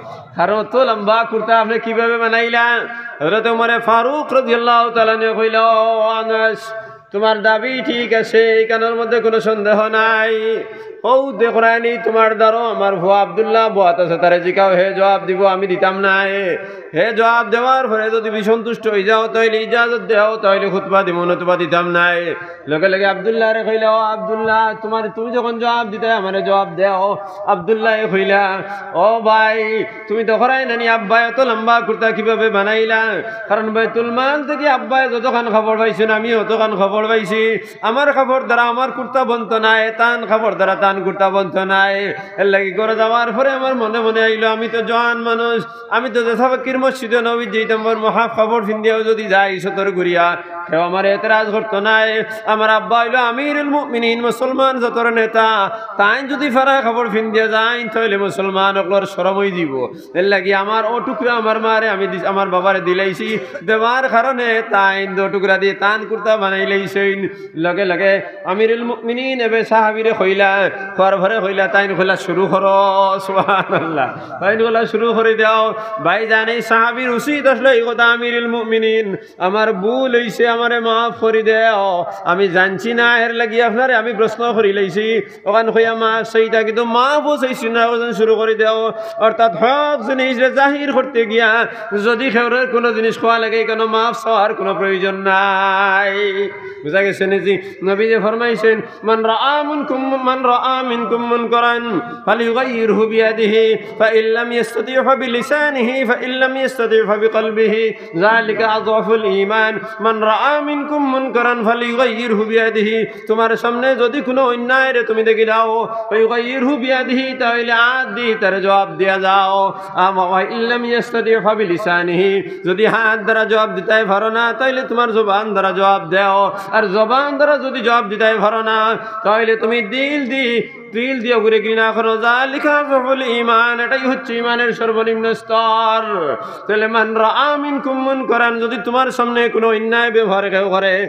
আর অত লম্বা কুর্তা আপনে কিভাবে বানাইলা? হযরত উমরে ফারুক রাদিয়াল্লাহু তাআলা আনহু কইলা, "ও আনাস, তোমার দাবি ঠিক আছে, ইখানর মধ্যে কোনো সন্দেহ নাই। অউ দেখরায়নি তোমার দারো আমার ফুয়া আব্দুল্লাহ বওয়াত আছে, তারে জিকাও, হে জবাব দিবো, আমি দিতাম নায়। হে জবাব দেওয়ার পরে যদি তুমি সন্তুষ্ট অই যাও, তাইলে ইজাজত দেও, তাইলে খুতবা দিমু, নতুবা দিতাম নায়।" লগে লগে আব্দুল্লাহরে কইলা, "ও আব্দুল্লাহ, তোমার, তুমি যখন জবাব দিতায়, আমারে জবাব দেও।" আব্দুল্লাহে কইলা, "ও ভাই, তুমি দেখরায় না নি আব্বায় অত লম্বা কুর্তা কিভাবে বানাইলা? কারণ বাইতুল মাল থাকি আব্বায় যতখান কাপড় পাইছইন, আমি অতখান কাপড় পাইছি। আমার কাপড় দ্বারা আমার কুর্তা বনতো নায়, তান কাপড় দ্বারা তান কুর্তা বনতো নায়। এরলাগি ঘরো যাওয়ার পরে আমার মনে মনে আইলো, আমি তো জোয়ান মানুষ, আমি তো যেছা ফকির মসজিদে নববীত যাইতাম, আমার মহাফ কাপড় ফিন্দিয়াও যদি যাই সতর ঘুরিয়া, কেউ আমারে এতরাজ করতো নায়। আমার আব্বা অইলো আমিরুল মুমিনিন, মুসলমান জাতর নেতা, তাইন যদি ফাড়া কাপড় ফিন্দিয়া যাইন, তাইলে মুসলমান অকলর শরম অই যিবো। এরলাগি আমার অউ টুকরা আমার মারে আমি দি-, আমার বাবারে দিলাইছি, দেওয়ার কারণে তাইন দুই টুকরা দি তান কুর্তা বানাইলাইছইন।" লগে লগে আমিরুল মুমিনিন এবে সাহাবীরে কইলা, কওয়ার পরে কইলা, তাইন কইলা, "শুরু করো।" সুবহানাল্লাহ। তাইন কইলা, "শুরু করি দেও।" ভাইজান, এই সাহাবীর উচিত আছলো এই কথা, "আমিরুল মুমিনিন, আমার ভুল অইছে, আমারে মাফ করি দেও, আমি জানছি না, এরলাগি আপনারে আমি প্রশ্ন করিলাইছি।" অখান কইয়া মাফ চাইতা, কিন্তু মাফও চাইছি না, অখান শুরু করি দেও। অর্থাৎ হক জিনিসরে জাহির করতে গিয়া যদি কেউরর কোনো জিনিস কওয়া লাগে, ইখানো মাফ চাওয়ার কোনো প্রয়োজন নাই। বুঝা গেছে নি জি? নবীজি ফরমাইছইন, "মান রাআ মিনকুম, মান রাআ মিনকুম মুনকারান ফালইয়ুগাইয়িরহু বিয়াদিহি, ফাইন লাম ইয়াস্তাতি' ফাবিলিসানিহি, ফাইন লাম ইয়াস্তাতি' ফাবিকালবিহি, যালিকা আযআফুল ঈমান।" মান রাআ আমিনকুম মুনকারান ফালিউগাইয়িরহু বিয়াদিহি, তোমার সামনে যদি কোনো অন্যায়রে তুমি দেখিলাও, ফালিউগাইয়িরহু বিয়াদিহি, তাইলে আত দি তারে জবাব দিয়া যাও। আম-, ওয়া ইল্লাম ইয়াস্তাতি ফাবিলিসানিহি, যদি হাত দ্বারা জবাব দিতায় পারো না, তাইলে তোমার জবান দ্বারা জবাব দেও। আর জবান দ্বারা যদি জবাব দিতায় পারো না, তাইলে তুমি দিল দি, দিল দিয়া অগুরে ঘৃণা করো। যালিকা আযআফুল ঈমান, এটাই হচ্ছে ঈমানের সর্বনিম্ন স্তর। তাইলে মান রাআ মিনকুম মুনকারান, যদি তোমার সামনে কোনো অন্যায় ব্যবহার কেউ করে,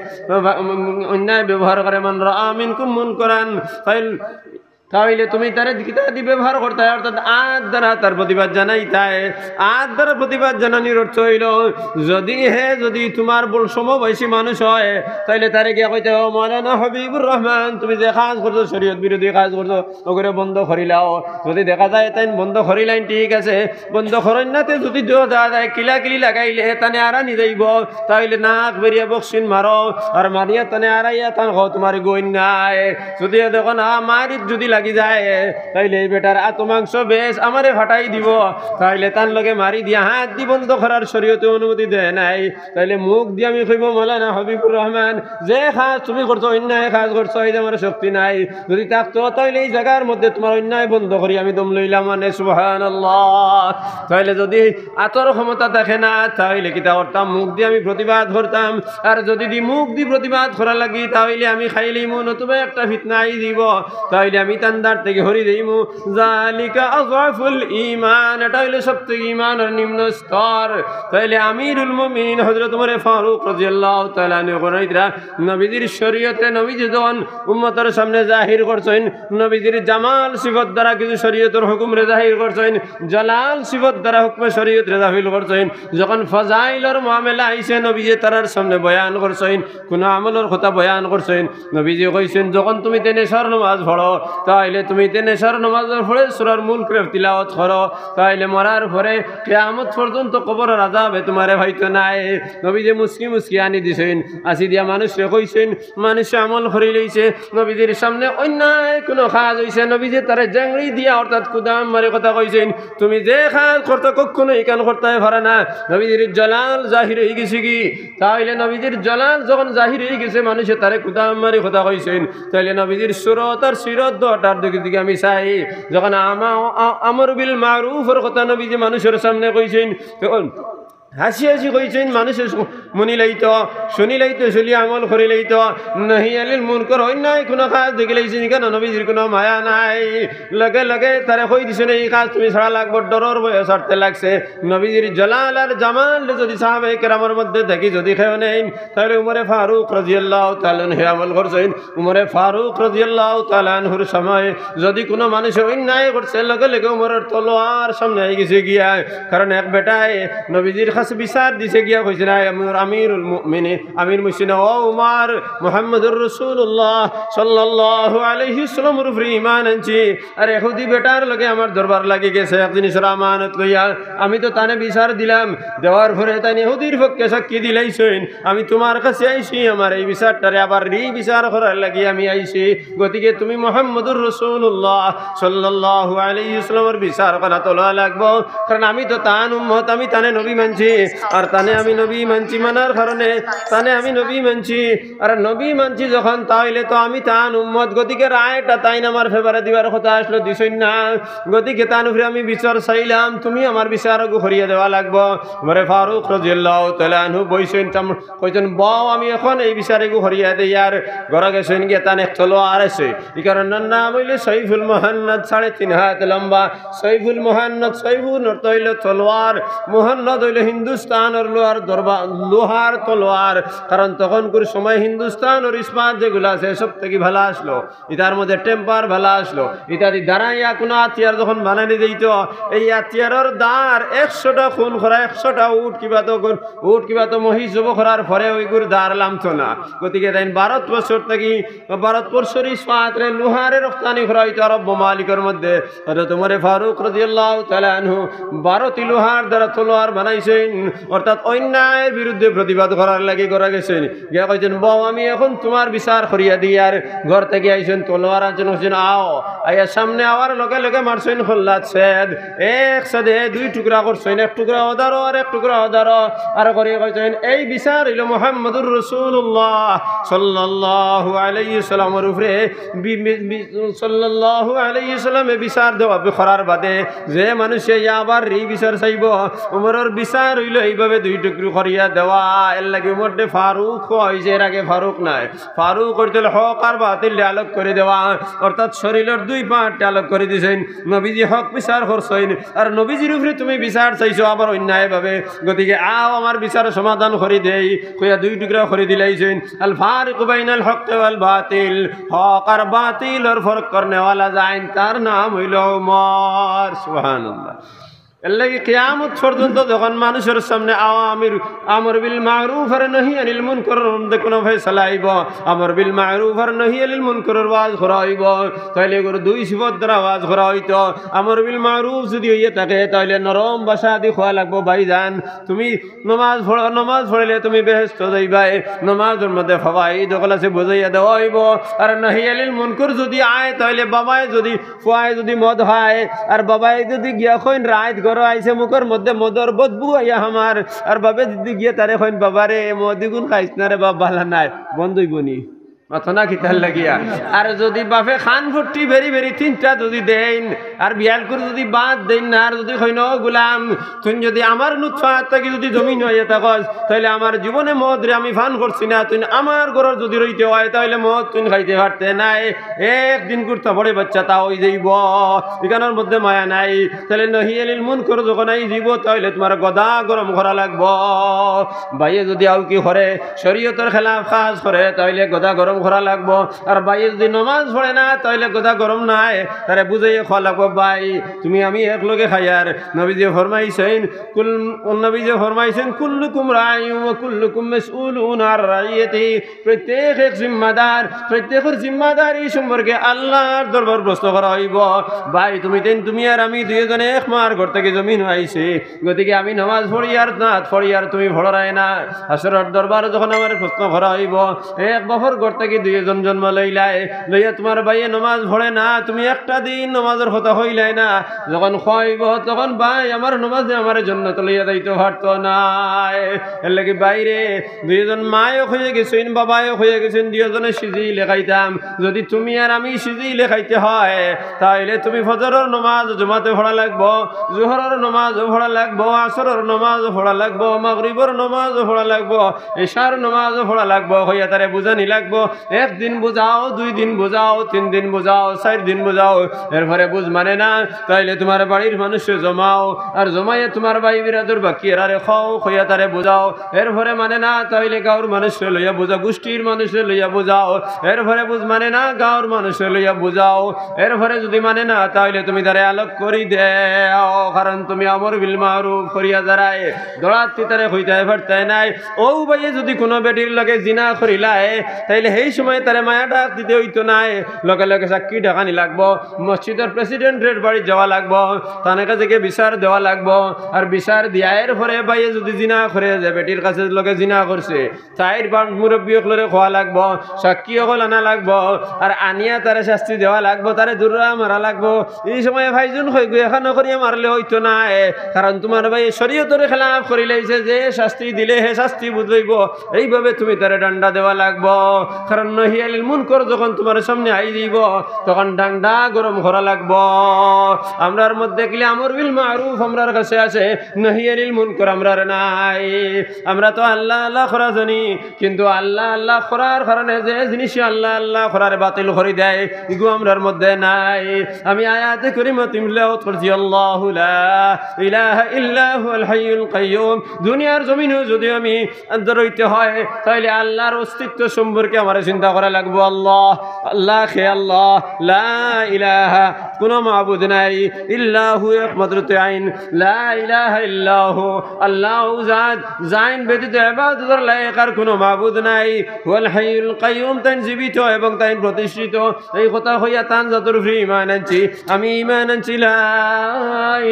অন্যায় ব্যবহার করে, মান রাআ মিনকুম মুনকারান, ফাইল তাইলে তুমি তারে কিতা দি ব্যবহার করতায়, অর্থাৎ আত দ্বারা তার প্রতিবাদ জানাইতায়। আত দ্বারা প্রতিবাদ জানানির অর্থ অইলো, যদি হে যদি তোমার বল সমবয়সী মানুষ হয়, তাইলে তারে গিয়া কইতায়, "ও মাওলানা হাবিবুর রহমান, তুমি যে কাজ করছো শরীয়ত বিরোধী কাজ করছো, অগুরে বন্ধ করিলাও।" যদি দেখা যায় তাইন বন্ধ করিলাইন, ঠিক আছে, বন্ধ করইন না, তে যদি দেখা যায় কিলাকিলি লাগাইলে তানে আরানি যাইবো, তাইলে নাক বেরিয়া বক্সিন মারো, আর মারিয়া তানে আরাইয়া তান কও তোমার গইন নাই। যদি দেখো না মারিত যদি লাগি যায়, তাইলে এই বেটার আত মাংস বেশ আমারে ফাটাই দিবো, তাইলে তান লগে মারি দিয়া হাত দি বন্ধ করার শরীয়তে অনুমতি দেয় নাই। তাইলে মুখ দি আমি কইবো, "মাওলানা হাবিবুর রহমান, যে কাজ তুমি করছো, অন্যায় কাজ করছো, এই যে আমার শক্তি নাই, যদি থাকতো তাইলে এই জাগার মধ্যে তোমার অন্যায় বন্ধ করি আমি দম লইলাম অনে।" সুবহানাল্লাহ। তাইলে যদি আতর ক্ষমতা থাকে না, তাইলে কিতা করতাম? মুখ দি আমি প্রতিবাদ করতাম। আর যদি দি মুখ দি প্রতিবাদ করা লাগি, তাইলে আমি খাইলিমু, নতুবা একটা ফিতনা আই দিব, তাইলে আমি তান দ্বার থাকি হরি যাইমু। যালিকা আযআফুল ঈমান, এটা অইলো সব থাকি ঈমানর নিম্ন স্তর। তাইলে আমিরুল মুমিনিন হযরত উমরে ফারুক রাদিয়াল্লাহু তাআলা আনহু কইরা নবীজির শরীয়তরে নবীজি যখন উম্মতর সামনে জাহির করছইন, নবীজির জামাল সিফত দ্বারা কিছু শরীয়তর হুকুমরে জাহির করছইন, জালাল সিফত দ্বারা হুকুমে শরীয়তরে জাহির করছইন। যখন ফজাইলর মামলা আইছে, নবীজি তারার সামনে বয়ান করছইন, কোনো আমলর কথা বয়ান করছইন। নবীজি কইছইন, যখন তুমি তে নেশার নামাজ পড়ো, তাইলে তুমি তে নেশার নামাজর পরে সূরার মুলকরে তিলাওয়াত করো, তাইলে মরার পরে কিয়ামত পর্যন্ত কবরর আযাবে তোমারে পাইতো নায়। নবীজি মুচকি মুচকি আনি দিছইন, আছি দিয়া মানুষরে কইছইন, মানুষে আমল করি লইছে। নবীজির সামনে অন্যায় কোনো কাজ অইছে, নবীজি তারে জেংড়ি দিয়া অর্থাৎ কুদাম মারি কথা কইছইন, "তুমি যে কাজ করতা কখনো ইখান করতায় পারে না।" নবীজির জালাল জাহির অই গেছে কি? তাইলে নবীজির জালাল যখন জাহির অই গেছে, মানুষে তারে কুদাম মারি কথা কইছইন, তাইলে নবীজির সুরত আর সিরত দুটার দিকে দিকে আমি চাই। যখন আমা-, আ-, আমর বিল মারুফর কথা নবীজি মানুষর সামনে কইছইন, তখন হাসি হাসি কইছইন, মানুষে শু-, মুনি লইতো, শুনি লইতো, শুনি আমল করি লইতো। নাহি আনিল মুনকর, অন্যায় কোনো কাজ দেখি লইছে, যেখানে নবীজির কোনো মায়া নাই। লগে লগে তারে কই দিছইন, "এই কাজ তুমি ছাড়া লাগবো", ডরর ভয়ে ছাড়তে লাগছে। নবীজির জালাল আর জামাল যদি সাহাবায়ে কেরামর মধ্যে দেখি যদি কেউ নেইন, তাইলে উমরে ফারুক রাদিয়াল্লাহু তাআলা আনহু আমল করছইন। উমরে ফারুক রাদিয়াল্লাহু তাআলা আনহুর সময় যদি কোনো মানুষে অন্যায় করছে, লগে লগে উমরের তলোয়ার সামনে আই গেছে গিয়া। কারণ এক বেটায় নবীজির কাছে বিচার দিছে গিয়া, কইছে, "না, আমির, আমিরুল মুমিনিন, আমির মুসলিম, ও উমর, মুহাম্মদুর রাসূলুল্লাহ সাল্লাল্লাহু আলাইহি ওয়াসাল্লামর উপরে ঈমান আনছি, আর ইহুদি বেটার লগে আমার দরবার লাগি গেছে এক জিনিসর আমানত লইয়া, আমি তো তানে বিচার দিলাম, দেওয়ার পরে তাইন ইহুদির পক্ষে সাক্ষী দিলাইছইন, আমি তোমার কাছে আইছি, আমার এই বিচারটারে আবার রি-বিচার করার লাগি আমি আইছি। গতিকে তুমি মুহাম্মদুর রাসূলুল্লাহ সাল্লাল্লাহু আলাইহি ওয়াসাল্লামর বিচার করা তো লওয়া লাগবো, কারণ আমি তো তান উম্মত, আমি তানে নবী মানছি, আর তানে আমি নবী মানছি মানার কারণে তানে আমি নবী মানছি, আর নবী মানছি যখন, তাইলে তো আমি তান উম্মত, গতিকে রায়টা তাইন আমার ফেভারে দিবার কথা আসলো, দিছইন না। গতিকে তান উপরে আমি বিচার চাইলাম, তুমি আমার বিচার করিয়া দেওয়া লাগবো।" উমরে ফারুক রাদিয়াল্লাহু তাআলা আনহু বইছইন, তাম-, কইছইন, "বও, আমি এখন এই বিচার করিয়া দেই।" আর ঘরে গেছইন গিয়া তান এক তলোয়ার আছে, এই কারণে নাম অইলো সাইফুল মুহান্নাদ, সাড়ে তিন হাত লম্বা। সাইফুল মুহান্নাদ, সাইফুল অর্থ অইলো তলোয়ার, মুহান্নাদ অইলো হিন্দুস্তানর লোহার দরবা-, লোহার তলোয়ার। কারণ তখনকুর সময় হিন্দুস্তানর ইস্পাত যেগুলা আছে, সব থাকি ভালা আসলো। ইতার মধ্যে temper ভালা আসলো। ইতাদি দাঁড়াইয়া কোনো হাতিয়ার যখন বানানি যাইতো, এই হাতিয়ারর দার একশোটা খুন করা, একশোটা উট কিবা তো গর-, উট কিবা তো মহিষ জব করার পরে ওইগুর দার লামতো না। গতিকে তাইন ভারতবর্ষর থাকি, ভারতবর্ষর ইস্পাতরে লোহারে রপ্তানি করা অইতো আরব মামালিকর মধ্যে। হযরত উমরে ফারুক রাদিয়াল্লাহু তাআলা আনহু বারোটি লোহার দ্বারা তলোয়ার বানাইছইন। অর্থাৎ অন্যায়ের বিরুদ্ধে প্রতিবাদ করার লাগি ঘরো গেছইন। গিয়া কইছইন, "বউ, আমি এখন তুমার বিচার করিয়া দিয়ার।" ঘর থাকি আইছইন, তলোয়ার আনছইন, কইছইন, "আও।" আইয়া সামনে আওয়ার লগে লগে মারছইন কল্লাত ছেদ। এক ছেদে দুই টুকরা করছইন, এক টুকরা অদারো আর এক টুকরা অদারো। আর করি কইছইন, "এই বিচার অইলো মুহাম্মদুর রাসূলুল্লাহ সাল্লাল্লাহু আলাইহি ওয়াসাল্লামর উপরে বি-, বি-, বি-, সাল্লাল্লাহু আলাইহি ওয়াসাল্লামে বিচার দেওয়া করার বাদে যে মানুষে ইয়া আবার রি বিচার চাইবো, উমরর বিচার অইলো এইভাবে দুই টুকরো করিয়া দেওয়া। এর লাগি উমররে ফারুক কওয়া অইছে, এর আগে ফারুক নায়। ফারুক অইতে অইলো হক আর বাতিলরে আলোক করি দেওয়া, অর্থাৎ শরীলর দুই পাটরে আলোক করি দিছইন। নবীজি হক বিচার করছইন, আর নবীজির উপরে তুমি বিচার চাইছো আবার অন্যায়ভাবে। গতিকে আও, আমার বিচার সমাধান করি দেই, কইয়া দুই টুকরা করি দিলাইছইন। আল ফারিকু বাইনাল হক ওয়াল বাতিল, হক আর বাতিলর ফরক করনেওয়ালা যেইন, তার নাম অইলো উমর। সুবহানাল্লাহ। এর লাগি কিয়ামত পর্যন্ত যখন মানুষর সামনে আওয়ামির, আমর বিল মারুফ আর নহি আনিল মুনকরর মধ্যে কুনু ফয়সালা আইবো, আমর বিল মারুফ আর নহি আনিল মুনকরর ওয়াজ করা অইবো, তাইলে এগুর দুই সিফত দ্বারা ওয়াজ করা অইতো। আমর বিল মারুফ যুদি অইয়া থাকে, তাইলে নরম ভাষা দি কওয়া লাগবো, "ভাইজান, তুমি নমাজ পড়ো, নমাজ পড়িলে তুমি বেহেস্তো যাইবায়, নমাজর মধ্যে ফাওয়াইদ অকল আছে", বুঝাইয়া দেওয়া অইবো। আর নহি আনিল মুনকর যুদি আয়, তাইলে বাবায় যুদি, ফুয়ায় যুদি মদ খায়, আর বাবায় যুদি গিয়া কইন, "রাইত ঘরো আইছে, মুখর মধ্যে মদর বদবু আইয়া আমার", আর বাবায় যুদি গিয়া তারে কইন, "বাবারে, মদ ইগুন খাইস না রে বাবা, ভালা নায়", বন্ধ অইবো নি? মাতো না কিতার লাগিয়া? আর যুদি বাপে কান ফুটি বেরি বেরি তিনটা যুদি দেইন, আর বিয়াল করি যুদি বাদ দেইন না, আর যুদি কইন, "ও গুলাম, তুই যুদি আমার নুতফা থাকি যুদি জমিন অইয়া থাকস, তাইলে আমার জীবনে মদরে আমি পান করছি না, তুই আমার ঘরো যুদি রইতে অয়, তাইলে মদ তুই খাইতে পারতে নায়।" একদিন কুর্তা পড়ে বাচ্চা তা অই যাইবো, ইখানর মধ্যে মায়া নাই। তাইলে নহি আনিল মুনকর যখন আই যাইবো, তাইলে তুমার গদা গরম করা লাগবো। ভাইয়ে যুদি আউকি করে, শরীয়তর খেলাফ কাজ করে, তাইলে গদা গরম করা লাগবো। আর ভাইয়ে যুদি নমাজ পড়ে না, তাইলে গদা গরম নায়, তারে বুঝাইয়া কওয়া লাগবো, "ভাই, তুমি আমি একলগে খাইয়ার।" নবীজি ফরমাইছইন, কুল-, নবীজি ফরমাইছইন, "কুল্লুকুম রাইন ওয়া কুল্লুকুম মাসউলুন আন রাইয়াতিহি।" প্রত্যেক এক জিম্মাদার, প্রত্যেকর জিম্মাদারি সম্পর্কে আল্লার দরবার প্রশ্ন করা অইবো। ভাই, তুমি তেন, তুমি আর আমি দুইওজনে এক মার ঘর থাকি জমিন আইছি, গতিকে আমি নমাজ পড়িয়ার না পড়িয়ার তুমি পড়রায় না। হাশরর দরবার যখন আমারে প্রশ্ন করা অইবো, এক বাপর ঘর থাকি দুইওজন জন্ম লইলায়, লইয়া তুমার ভাইয়ে নমাজ পড়ে না, তুমি একটা দিন নমাজর কথা কইলায় না, যখন কওয়া অইবো, তখন ভাই আমার নমাজে আমারে জন্নতো লইয়া যাইতো পারতো নায়। এর লাগি ভাইরে, দুইওজন মায়ও কইয়া গেছইন, বাবায়ও কইয়া গেছইন, দুইওজনে সিজিলে খাইতাম। যুদি তুমি আর আমি সিজিলে খাইতে অয়, তাইলে তুমি ফজরর নমাজ জমাতে পড়া লাগবো, জোহরর নমাজও পড়া লাগবো, আসরর নমাজও পড়া লাগবো, মাগরিবর নমাজও পড়া লাগবো, ইশার নমাজও পড়া লাগবো, কইয়া তারে বুঝানি লাগবো। একদিন বুঝাও, দুই দিন বুঝাও, তিন দিন বুঝাও, চাইর দিন বুঝাও, এরপরে বুঝ মানে না, তাইলে তুমার বাড়ির মানুষরে জমাও, আর জমাইয়া তুমার ভাই বিরাদর বাকি এরারে কও, কইয়া তারে বুঝাও। এরপরে মানে না, তাইলে গাঁওর মানুষরে লইয়া বুঝাও, গোষ্ঠীর মানুষরে লইয়া বুঝাও। এরপরে বুঝ মানে না, গাঁওর মানুষরে লইয়া বুঝাও। এরপরে যুদি মানে না, তাইলে তুমি তারে আলোক করি দেও, কারণ তুমি আমর বিল মারুফ করিয়া যারায় দৌড়াত্তি তারে কইতায় পারতায় নায়। অউ ভাইয়ে যুদি কুনু বেটির লগে জিনা করিলায়, তাইলে হেই সময় তারে মায়া ডাক দিতে অইতো নায়, লগে লগে সাক্ষী ডাকানি লাগবো। মসজিদর প্রেসিডেন্টর বাড়িত যাওয়া লাগবো, তান কাছে গিয়া বিচার দেওয়া লাগবো। আর বিচার দিয়া এরপরে ভাইয়ে যুদি জিনা করে, যে বেটির কাছে লগে জিনা করছে, চাইর পাঁচ মুরব্বি অকলরে কওয়া লাগবো, সাক্ষী অকল আনা লাগবো, আর আনিয়া তারে শাস্তি দেওয়া লাগবো, তারে দুররা মারা লাগবো। ই সময় ভাইজন কইগু, "এখানো করিয়া মারলে অইতো নায়, কারণ তুমার ভাইয়ে শরীয়তর খেলাফ করিলাইছে, যে শাস্তি দিলে হে শাস্তি বুঝাইবো।" এইভাবে তুমি তারে ডান্ডা দেওয়া লাগবো, কারণ নহি আনিল মুনকর যখন তুমার সামনে আই যাইবো, তখন ডান্ডা গরম করা লাগবো। আমরার মধ্যে কিলা আমর বিল মারুফ আমরার কাছে আছে, নহি আনিল মুনকর আমরার নাই। আমরা তো আল্লাহ আল্লাহ করা জানি, কিন্তু আল্লাহ আল্লাহ করার কারণে যে জিনিসে আল্লাহ আল্লাহ করার বাতিল করি দেয়, ইগু আমরার মধ্যে নাই। আমি আয়াতে করিমা তিলাওয়াত করছি, "আল্লাহু লা ইলাহা ইল্লা হুয়াল হাইয়ুল কাইয়্যুম।" দুনিয়ার জমিনেও যুদি আমি আন্দর অইতে অয়, তাইলে আল্লাহর অস্তিত্ব সম্পর্কে আমারে চিন্তা করা লাগবো, আল্লাহ, আল্লাহ কে আল্লাহ, লা ইলাহা, কোনো মাবুদ নাই, ইল্লাহু, একমাত্র তে আইন, লা ইলাহা ইল্লাহু, আল্লাহু জাত, যাইন ব্যতীত ইবাদতর লায়েক আর কোনো মাবুদ নাই, হুয়াল হাইয়ুল কাইয়ুম, তাইন জীবিত এবং তাইন প্রতিষ্ঠিত। এই কথা কইয়া তান জাতর উপরে ঈমান আনছি। আমি ঈমান আনছি লা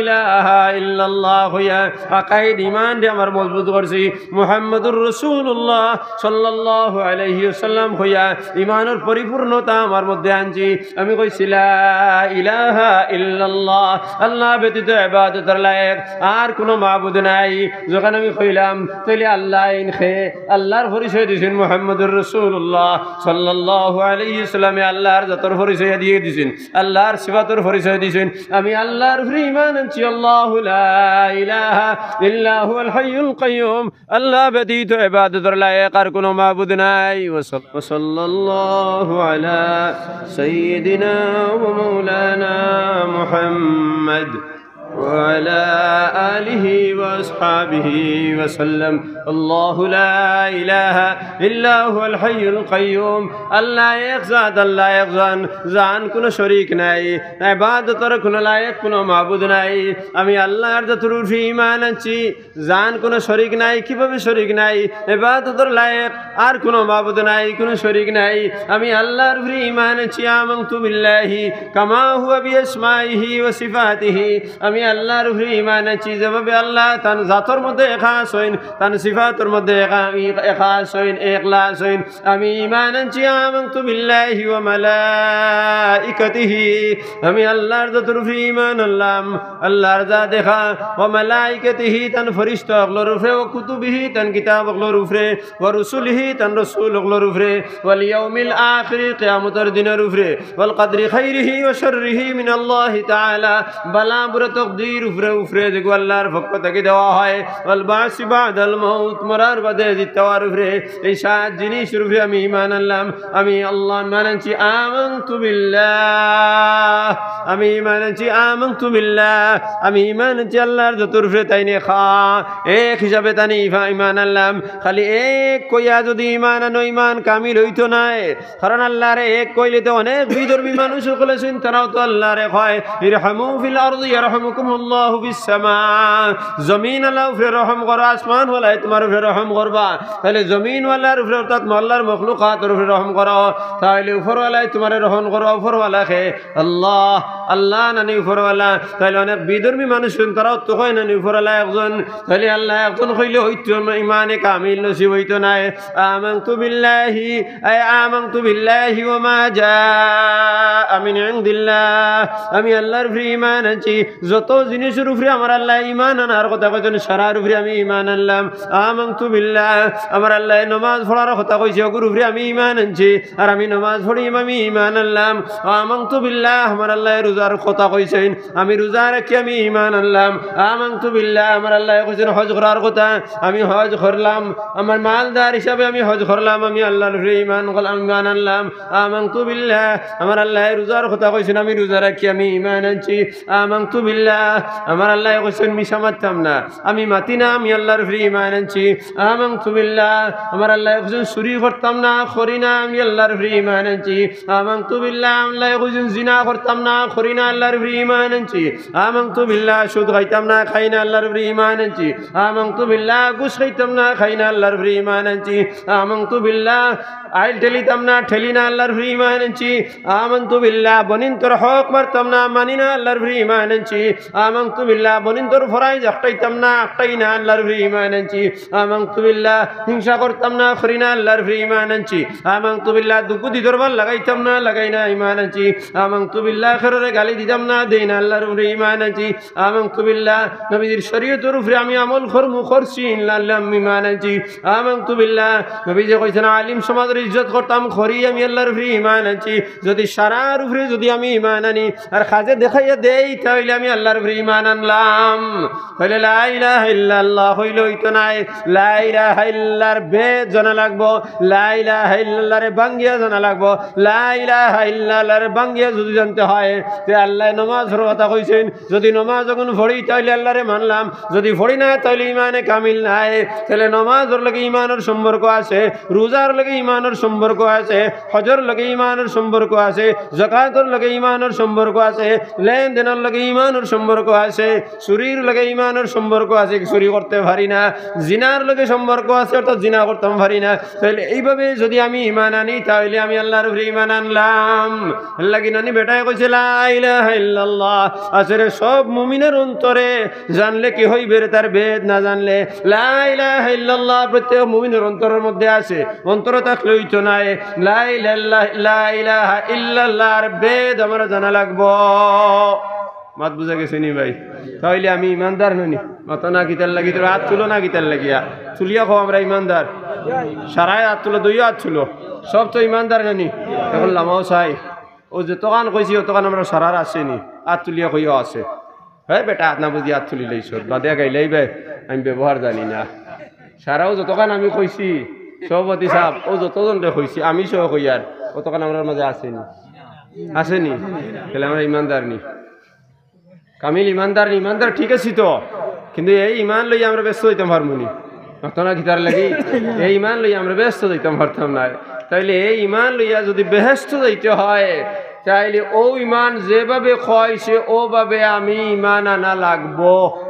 ইলাহা ইল্লাল্লাহ কইয়া, আকাইদ ঈমানরে আমার মজবুত করছি। মুহাম্মাদুর রাসূলুল্লাহ সাল্লাল্লাহু আলাইহি ওয়াসাল্লাম কইয়া ঈমানর পরিপূর্ণতা আমার মধ্যে আনছি। আমি কইছি, লা ইলাহা ইল্লাল্লাহ, আল্লাহ ব্যতীত ইবাদতর লায়েক আর কোনো মাবুদ নাই। যখন আমি কইলাম, তাইলে আল্লাহ আইন কে, আল্লাহর পরিচয় দিছেন মুহাম্মাদুর রাসূলুল্লাহ সাল্লাল্লাহু আলাইহি ওয়াসাল্লামে, আল্লাহর জাতর পরিচয় দিয়ে দিছেন, আল্লাহর সিফাতর পরিচয় দিছেন। আমি আল্লাহর উপরে ঈমান আনছি, আল্লাহু লা ইলাহা ইল্লা হুয়াল হাইয়ুল কাইয়ুম, আল্লাহ ব্যতীত ইবাদতর লায়েক আর কোনো মাবুদ নাই। ওয়াসাল-, ওয়াসাল্লাল্লাহু আলা সাইয়্যিদিনা ওয়া মাওলানা মুহাম্মদ ওয়া আলা আলিহি ওয়া আসহাবিহি ওয়া সাল্লাম। আল্লাহু লা ইলাহা ইল্লা হুয়াল হাইয়ুল কাইয়ুম। আল্লাহ এক জাত, আল্লাহ একজন, যান কোনো শরীক নাই, ইবাদতর কোনো লায়েক কোনো মাবুদ নাই। আমি আল্লাহর জাতর উপরে ঈমান আনছি, যান কোনো শরীক নাই। কিভাবে শরীক নাই? ইবাদতর লায়েক আর কোনো মাবুদ নাই, কোনো শরীক নাই। আমি আল্লাহর উপরে ঈমান আনছি, আমানতু বিল্লাহি কামা হুয়া বিআসমাইহি ওয়া সিফাতিহি। আমি আল্লাহর উপরে ঈমান আনছি, যেভাবে আল্লাহ তান জাতর মধ্যে একাস হইন, তান সিফাতর মধ্যে একা-, একাস হইন, এখলাস হইন। আমি ঈমান আনছি, আমানতু বিল্লাহি ওয়া মালাইকাতিহি। আমি আল্লাহর জাতর উপরে ঈমান আনলাম, আল্লাহর জাত একা, ওয়া মালাইকাতিহি, তান ফিরিস্তা অকলর উপরে, ওয়া কুতুবিহি, তান কিতাব অকলর উপরে, ওয়া রুসুলিহি, তান রসুল অকলর উপরে, ওয়াল ইয়াউমিল আখিরি, কিয়ামতর দিনর উপরে, ওয়াল কদরি খাইরিহি ওয়া শাররিহি মিনাল্লাহি তাআলা, বালা বুরা তকদির উপরে উপরে যেগু আল্লাহর পক্ষ থাকি দেওয়া হয়, ওয়াল বাসি বাদাল মাউত, মরার বাদে জিন্দা অওয়ার উপরে, এই সাত জিনিসর উপরে আমি ঈমান আনলাম। আমি আল্লাহ ঈমান আনছি, আমানতু বিল্লাহ। আমি ঈমান আনছি, আমানতু বিল্লাহ। আমি ঈমান আনছি আল্লাহর জাতর উপরে, তাইন একা, এক হিসাবে তাইন ইফা-, ঈমান আনলাম। খালি এক কইয়া যদি ঈমান আনো, ঈমান কামিল অইতো নায়। কারণ আল্লাহরে এক কইলে তো অনেক বিধর্মী মানুষ অকল আছইন, তারাও তো আল্লাহরে কয়, ইরহামু ফিল আরদি ইয়ারহামুকুমুল্লাহু ফিস সামা। জমিন আলা উপরে রহম করো, আসমান ওয়ালায় তুমার উপরে রহম করবা। তাইলে জমিন ওয়ালার উপরে, অর্থাৎ আল্লাহর মখলুকাতর উপরে রহম করো, তাইলে উপর ওয়ালায় তুমারে রহম করবা। উপর ওয়ালা কে? আল্লাহ। আল্লাহ নানি উপর ওয়ালা? তাইলে অনেক বিধর্মী মানুষ আছইন, তারাও তো কয় নানি উপর ওয়ালা একজন। তাইলে আল্লাহ একজন কইলে অইতো না, ঈমানে কামিল নসিব অইতো নায়। আমানতু বিল্লাহি, আই আমানতু বিল্লাহি ওয়া মা জাআ মিন ইনদিল্লাহ। আমি আল্লাহর উপরে ঈমান আনছি। যত জিনিসর উপরে আমার আল্লায় ঈমান আনার কথা কইছইন, সারার উপরে আমি ঈমান আনলাম। আমানতু বিল্লাহ, আমার আল্লায় নমাজ পড়ার কথা কইছে, অগুর উপরে আমি ঈমান আনছি। আর আমি নমাজ পড়িম, আমি ঈমান আনলাম। আমানতু বিল্লাহ, আমার আল্লায় রোজার কথা কইছইন, আমি রোজা রাখি, আমি ঈমান আনলাম। আমানতু বিল্লাহ, আমার আল্লায় কইছইন হজ করার কথা, আমি হজ করলাম। আমার মালদার হিসাবে আমি হজ করলাম, আমি আল্লাহর উপরে ঈমান করলাম, ঈমান আনলাম। আমানতু বিল্লাহ, আমার আল্লায় রোজার কথা কইছইন, আমি রোজা রাখি, আমি ঈমান আনছি। আমানতু বিল্লাহ, আমার আল্লায় কইছইন মিছা মাততাম না, আমি মাতি না, আমি আল্লাহর উপরে ঈমান আনছি। আমানতু বিল্লাহ, আমার আল্লায় কইছইন চুরি করতাম না, করি না, আমি আল্লাহর উপরে ঈমান আনছি। আমানতু বিল্লাহ, আল্লায় কইছইন জিনা করতাম না, করি না, আল্লাহর উপরে ঈমান আনছি। আমানতু বিল্লাহ, সুদ খাইতাম না, খাই না, আল্লাহর উপরে ঈমান আনছি। আমানতু বিল্লাহ, ঘুষ খাইতাম না, খাই না, আল্লাহর উপরে ঈমান আনছি। আমানতু বিল্লাহ, আইল ঠেলিতাম না, ঠেলি না, আল্লাহর উপরে ঈমান আনছি। আমানতু বিল্লাহ, বনিন্তর হক মারতাম না, মানি না, আল্লাহর উপরে ঈমান আনছি। আমানতু বিল্লাহ, বনিন্তর ফরাইজ আটকাইতাম না, আটকাই না, আল্লাহর উপরে ঈমান আনছি। আমানতু বিল্লাহ, হিংসা করতাম না, করি না, আল্লাহর উপরে ঈমান আনছি। আমানতু বিল্লাহ, দুগুদি দরবার লাগাইতাম না, লাগাই না, ঈমান আনছি। আমানতু বিল্লাহ, খেররে গালি দিতাম না, দেই না, আল্লাহর উপরে ঈমান আনছি। আমানতু বিল্লাহ, নবীজির শরীয়তর উপরে আমি আমল করমু, করছি, আল্লাহ, আমি ঈমান আনছি। আমানতু বিল্লাহ, নবীজি কইছইন আলিম সমাজর ইজ্জত করতাম, করি, আমি আল্লাহর উপরে ঈমান আনছি। যদি সারার উপরে যদি আমি ঈমান আনি আর কাজে দেখাইয়া দেই, তাইলে আমি আল্লাহর উপরে ঈমান আনলাম। তাইলে লা ইলাহা ইল্লাল্লাহ কইলে অইতো নায়, লা ইলাহা ইল্লাল্লাহর ভেদ জানা লাগবো, লা ইলাহা ইল্লাল্লাহরে ভাঙ্গিয়া জানা লাগবো। লা ইলাহা ইল্লাল্লাহরে ভাঙ্গিয়া যদি জানতে হয়, তে আল্লায় নমাজর কথা কইছইন, যদি নমাজ যখন পড়ি, তাইলে আল্লাহরে মানলাম, যদি পড়ি না, তাইলে ঈমানে কামিল নাই। তাইলে নমাজর লগে ঈমানর সম্পর্ক আছে, রোজার লগে ঈমানর সম্পর্ক আছে, হজর লগে ইমানর সম্পর্ক আছে, জাকাতর লগে ইমানর সম্পর্ক আছে, লেনদেনর লগে ইমানর সম্পর্ক আছে, চুরির লগে ইমানর সম্পর্ক আছে, চুরি করতে পারি না, জিনার লগে সম্পর্ক আছে, অর্থাৎ জিনা করতাম পারি না। তাইলে এইভাবে যদি আমি ইমান আনি, তাইলে আমি আল্লাহর উপরে ইমান আনলাম। আল্লাহ কি নানি বেটায় কইছে, "লা ইলাহা ইল্লাল্লাহ আছে রে সব মুমিনের অন্তরে, জানলে কি হইবে রে তার ভেদ না জানলে।" লা ইলাহা ইল্লাল্লাহ প্রত্যেক মুমিনের অন্তরের মধ্যে আছে, অন্তরে থাকলে হইতো নায়। লা ইলাহা, লা ইলাহা ইল্লাল্লাহর ভেদ আমার জানা লাগবো। মাত বুঝা গেছে নি ভাই? তাইলে আমি ইমানদার নানি? মাতো না কিতার লাগি? তোরা আত তুলো না কিতার লাগিয়া? তুলিয়া কও আমরা ইমানদার। সারায় আত তুলো, দুইও আত তুলো। সব তো ইমানদার নানি? এখন লামাও চাই। ও যতখান কইছি, অতখান আমরা সারার আছে নি? আত তুলিয়া কইও আছে। হে বেটা, আত না বুঝি আত তুলি লইছ। বাদে গাইলাই বে, আমি ব্যবহার জানি না। সারাও যতখান আমি কইছি, সভাপতি সাব, ও যতজনরে কইছি, আমি সহ কইয়ার, অতখান আমরার মাঝে আছে নি? আছে নি? তাইলে আমরা ইমানদার নি? কামিল ইমানদার নি? ইমানদার ঠিক আছি তো, কিন্তু এই ইমান লইয়া আমরা বেহেস্তো যাইতাম পারমু নি? মাতো না কিতার লাগি? এই ইমান লইয়া আমরা বেহেস্তো যাইতাম পারতাম নায়। তাইলে এই ইমান লইয়া যদি বেহেস্তো যাইতে হয়, তাইলে ও ইমান যেভাবে কইছে, ওভাবে আমি ইমান আনা লাগবো।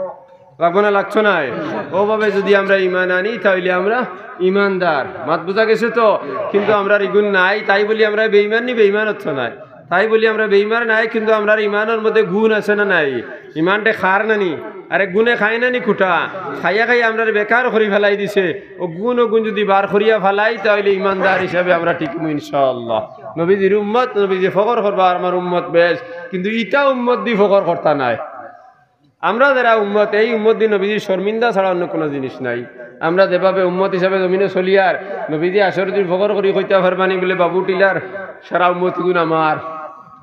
লাগবো না, লাগতো নায়? ওভাবে যদি আমরা ইমান আনি, তাইলে আমরা ইমানদার। মাত বুঝা গেছে তো? কিন্তু আমরার ইগুন নাই, তাই বলি আমরা বেইমান নি? বেইমান অতো নায়। তাই বলি আমরা বেইমান নায়, কিন্তু আমরার ইমানর মধ্যে গুণ আছে না নাই? ইমানটা খার নানি? আরে গুণে খায় নানি খুটা? খাইয়া খাইয়া আমরারে বেকার করি ফালাই দিছে। ও গুণ, ও গুণ যদি বার করিয়া ফালাই, তাইলে ইমানদার হিসাবে আমরা টিকমু ইনশাআল্লাহ। নবীজির উম্মত, নবীজি ফখর করবা, "আমার উম্মত বেশ।" কিন্তু ইতা উম্মত দি ফখর করতা নায়। আমরা যেরা উম্মত, এই উম্মত দি নবীজি শর্মিন্দা ছাড়া অন্য কোনো জিনিস নাই। আমরা যেভাবে উম্মত হিসাবে জমিনো চলিয়ার, নবীজি হাশরর দিন ফখর করি কইতা পারবা নি বুলে, "বাবু টিলার সারা উম্মত গুণ আমার।"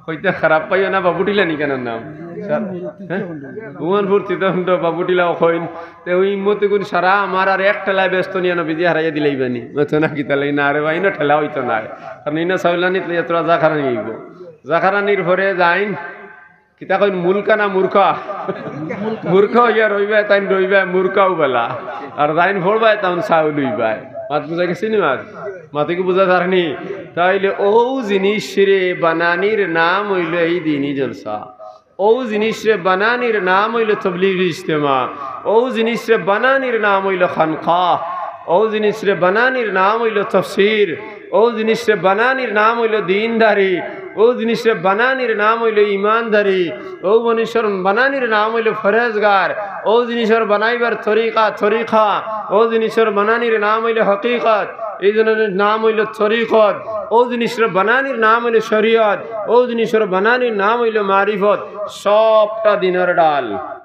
কইতা খারাপ পাইও না, বাবু টিলা নি কেন নাম? স্যার, হ্যাঁ? উমরপুর চিত্তখণ্ড বাবু টিলাও কইন। তে ওই উম্মত গুণ সারা আমার আর এক ঠেলায় বেহেস্তো নিয়া নবীজি হারাইয়া দিলাইবা নি। মাতো না কিতার লাগি? না রে ভাই, ইনো ঠেলা হইতো নায়। কারণ ইনো চাউলানিত লইয়া তোরা জাকারানি অইবো। জাকারানির পরে যাইন কিতা কইন, মুলকা না মুরকা? মুরকা অইয়া রইবায়, তাইন রইবায় মুরকাও বেলা। আর যাইন পড়বায়, তাইন চাউল অইবায়। মাত বুঝা গেছে নি মাত? মাতে কি বুঝা যার নি? তাইলে ও জিনিসরে বানানির নাম অইলো এই দিনি জলসা। ও জিনিসরে বানানির নাম অইলো তবলিগি ইজতেমা। ও জিনিসরে বানানির নাম অইলো খানকা। ও জিনিসরে বানানির নাম অইলো তফসির। ও জিনিসরে বানানির নাম অইলো দিনদারি। ও জিনিসরে বানানির নাম অইলো ইমানদারি। ও জিনিসর বানানির নাম অইলো ফরেজগার। ও জিনিসর বানাইবার তরিকা, তরিকা। ও জিনিসর বানানির নাম অইলো হকিকত। এই জিনিসর নাম অইলো তরিকত। ও জিনিসর বানানির নাম অইলো শরিয়ত। ও জিনিসর বানানির নাম অইলো মারিফত। সবটা দিনর ডাল।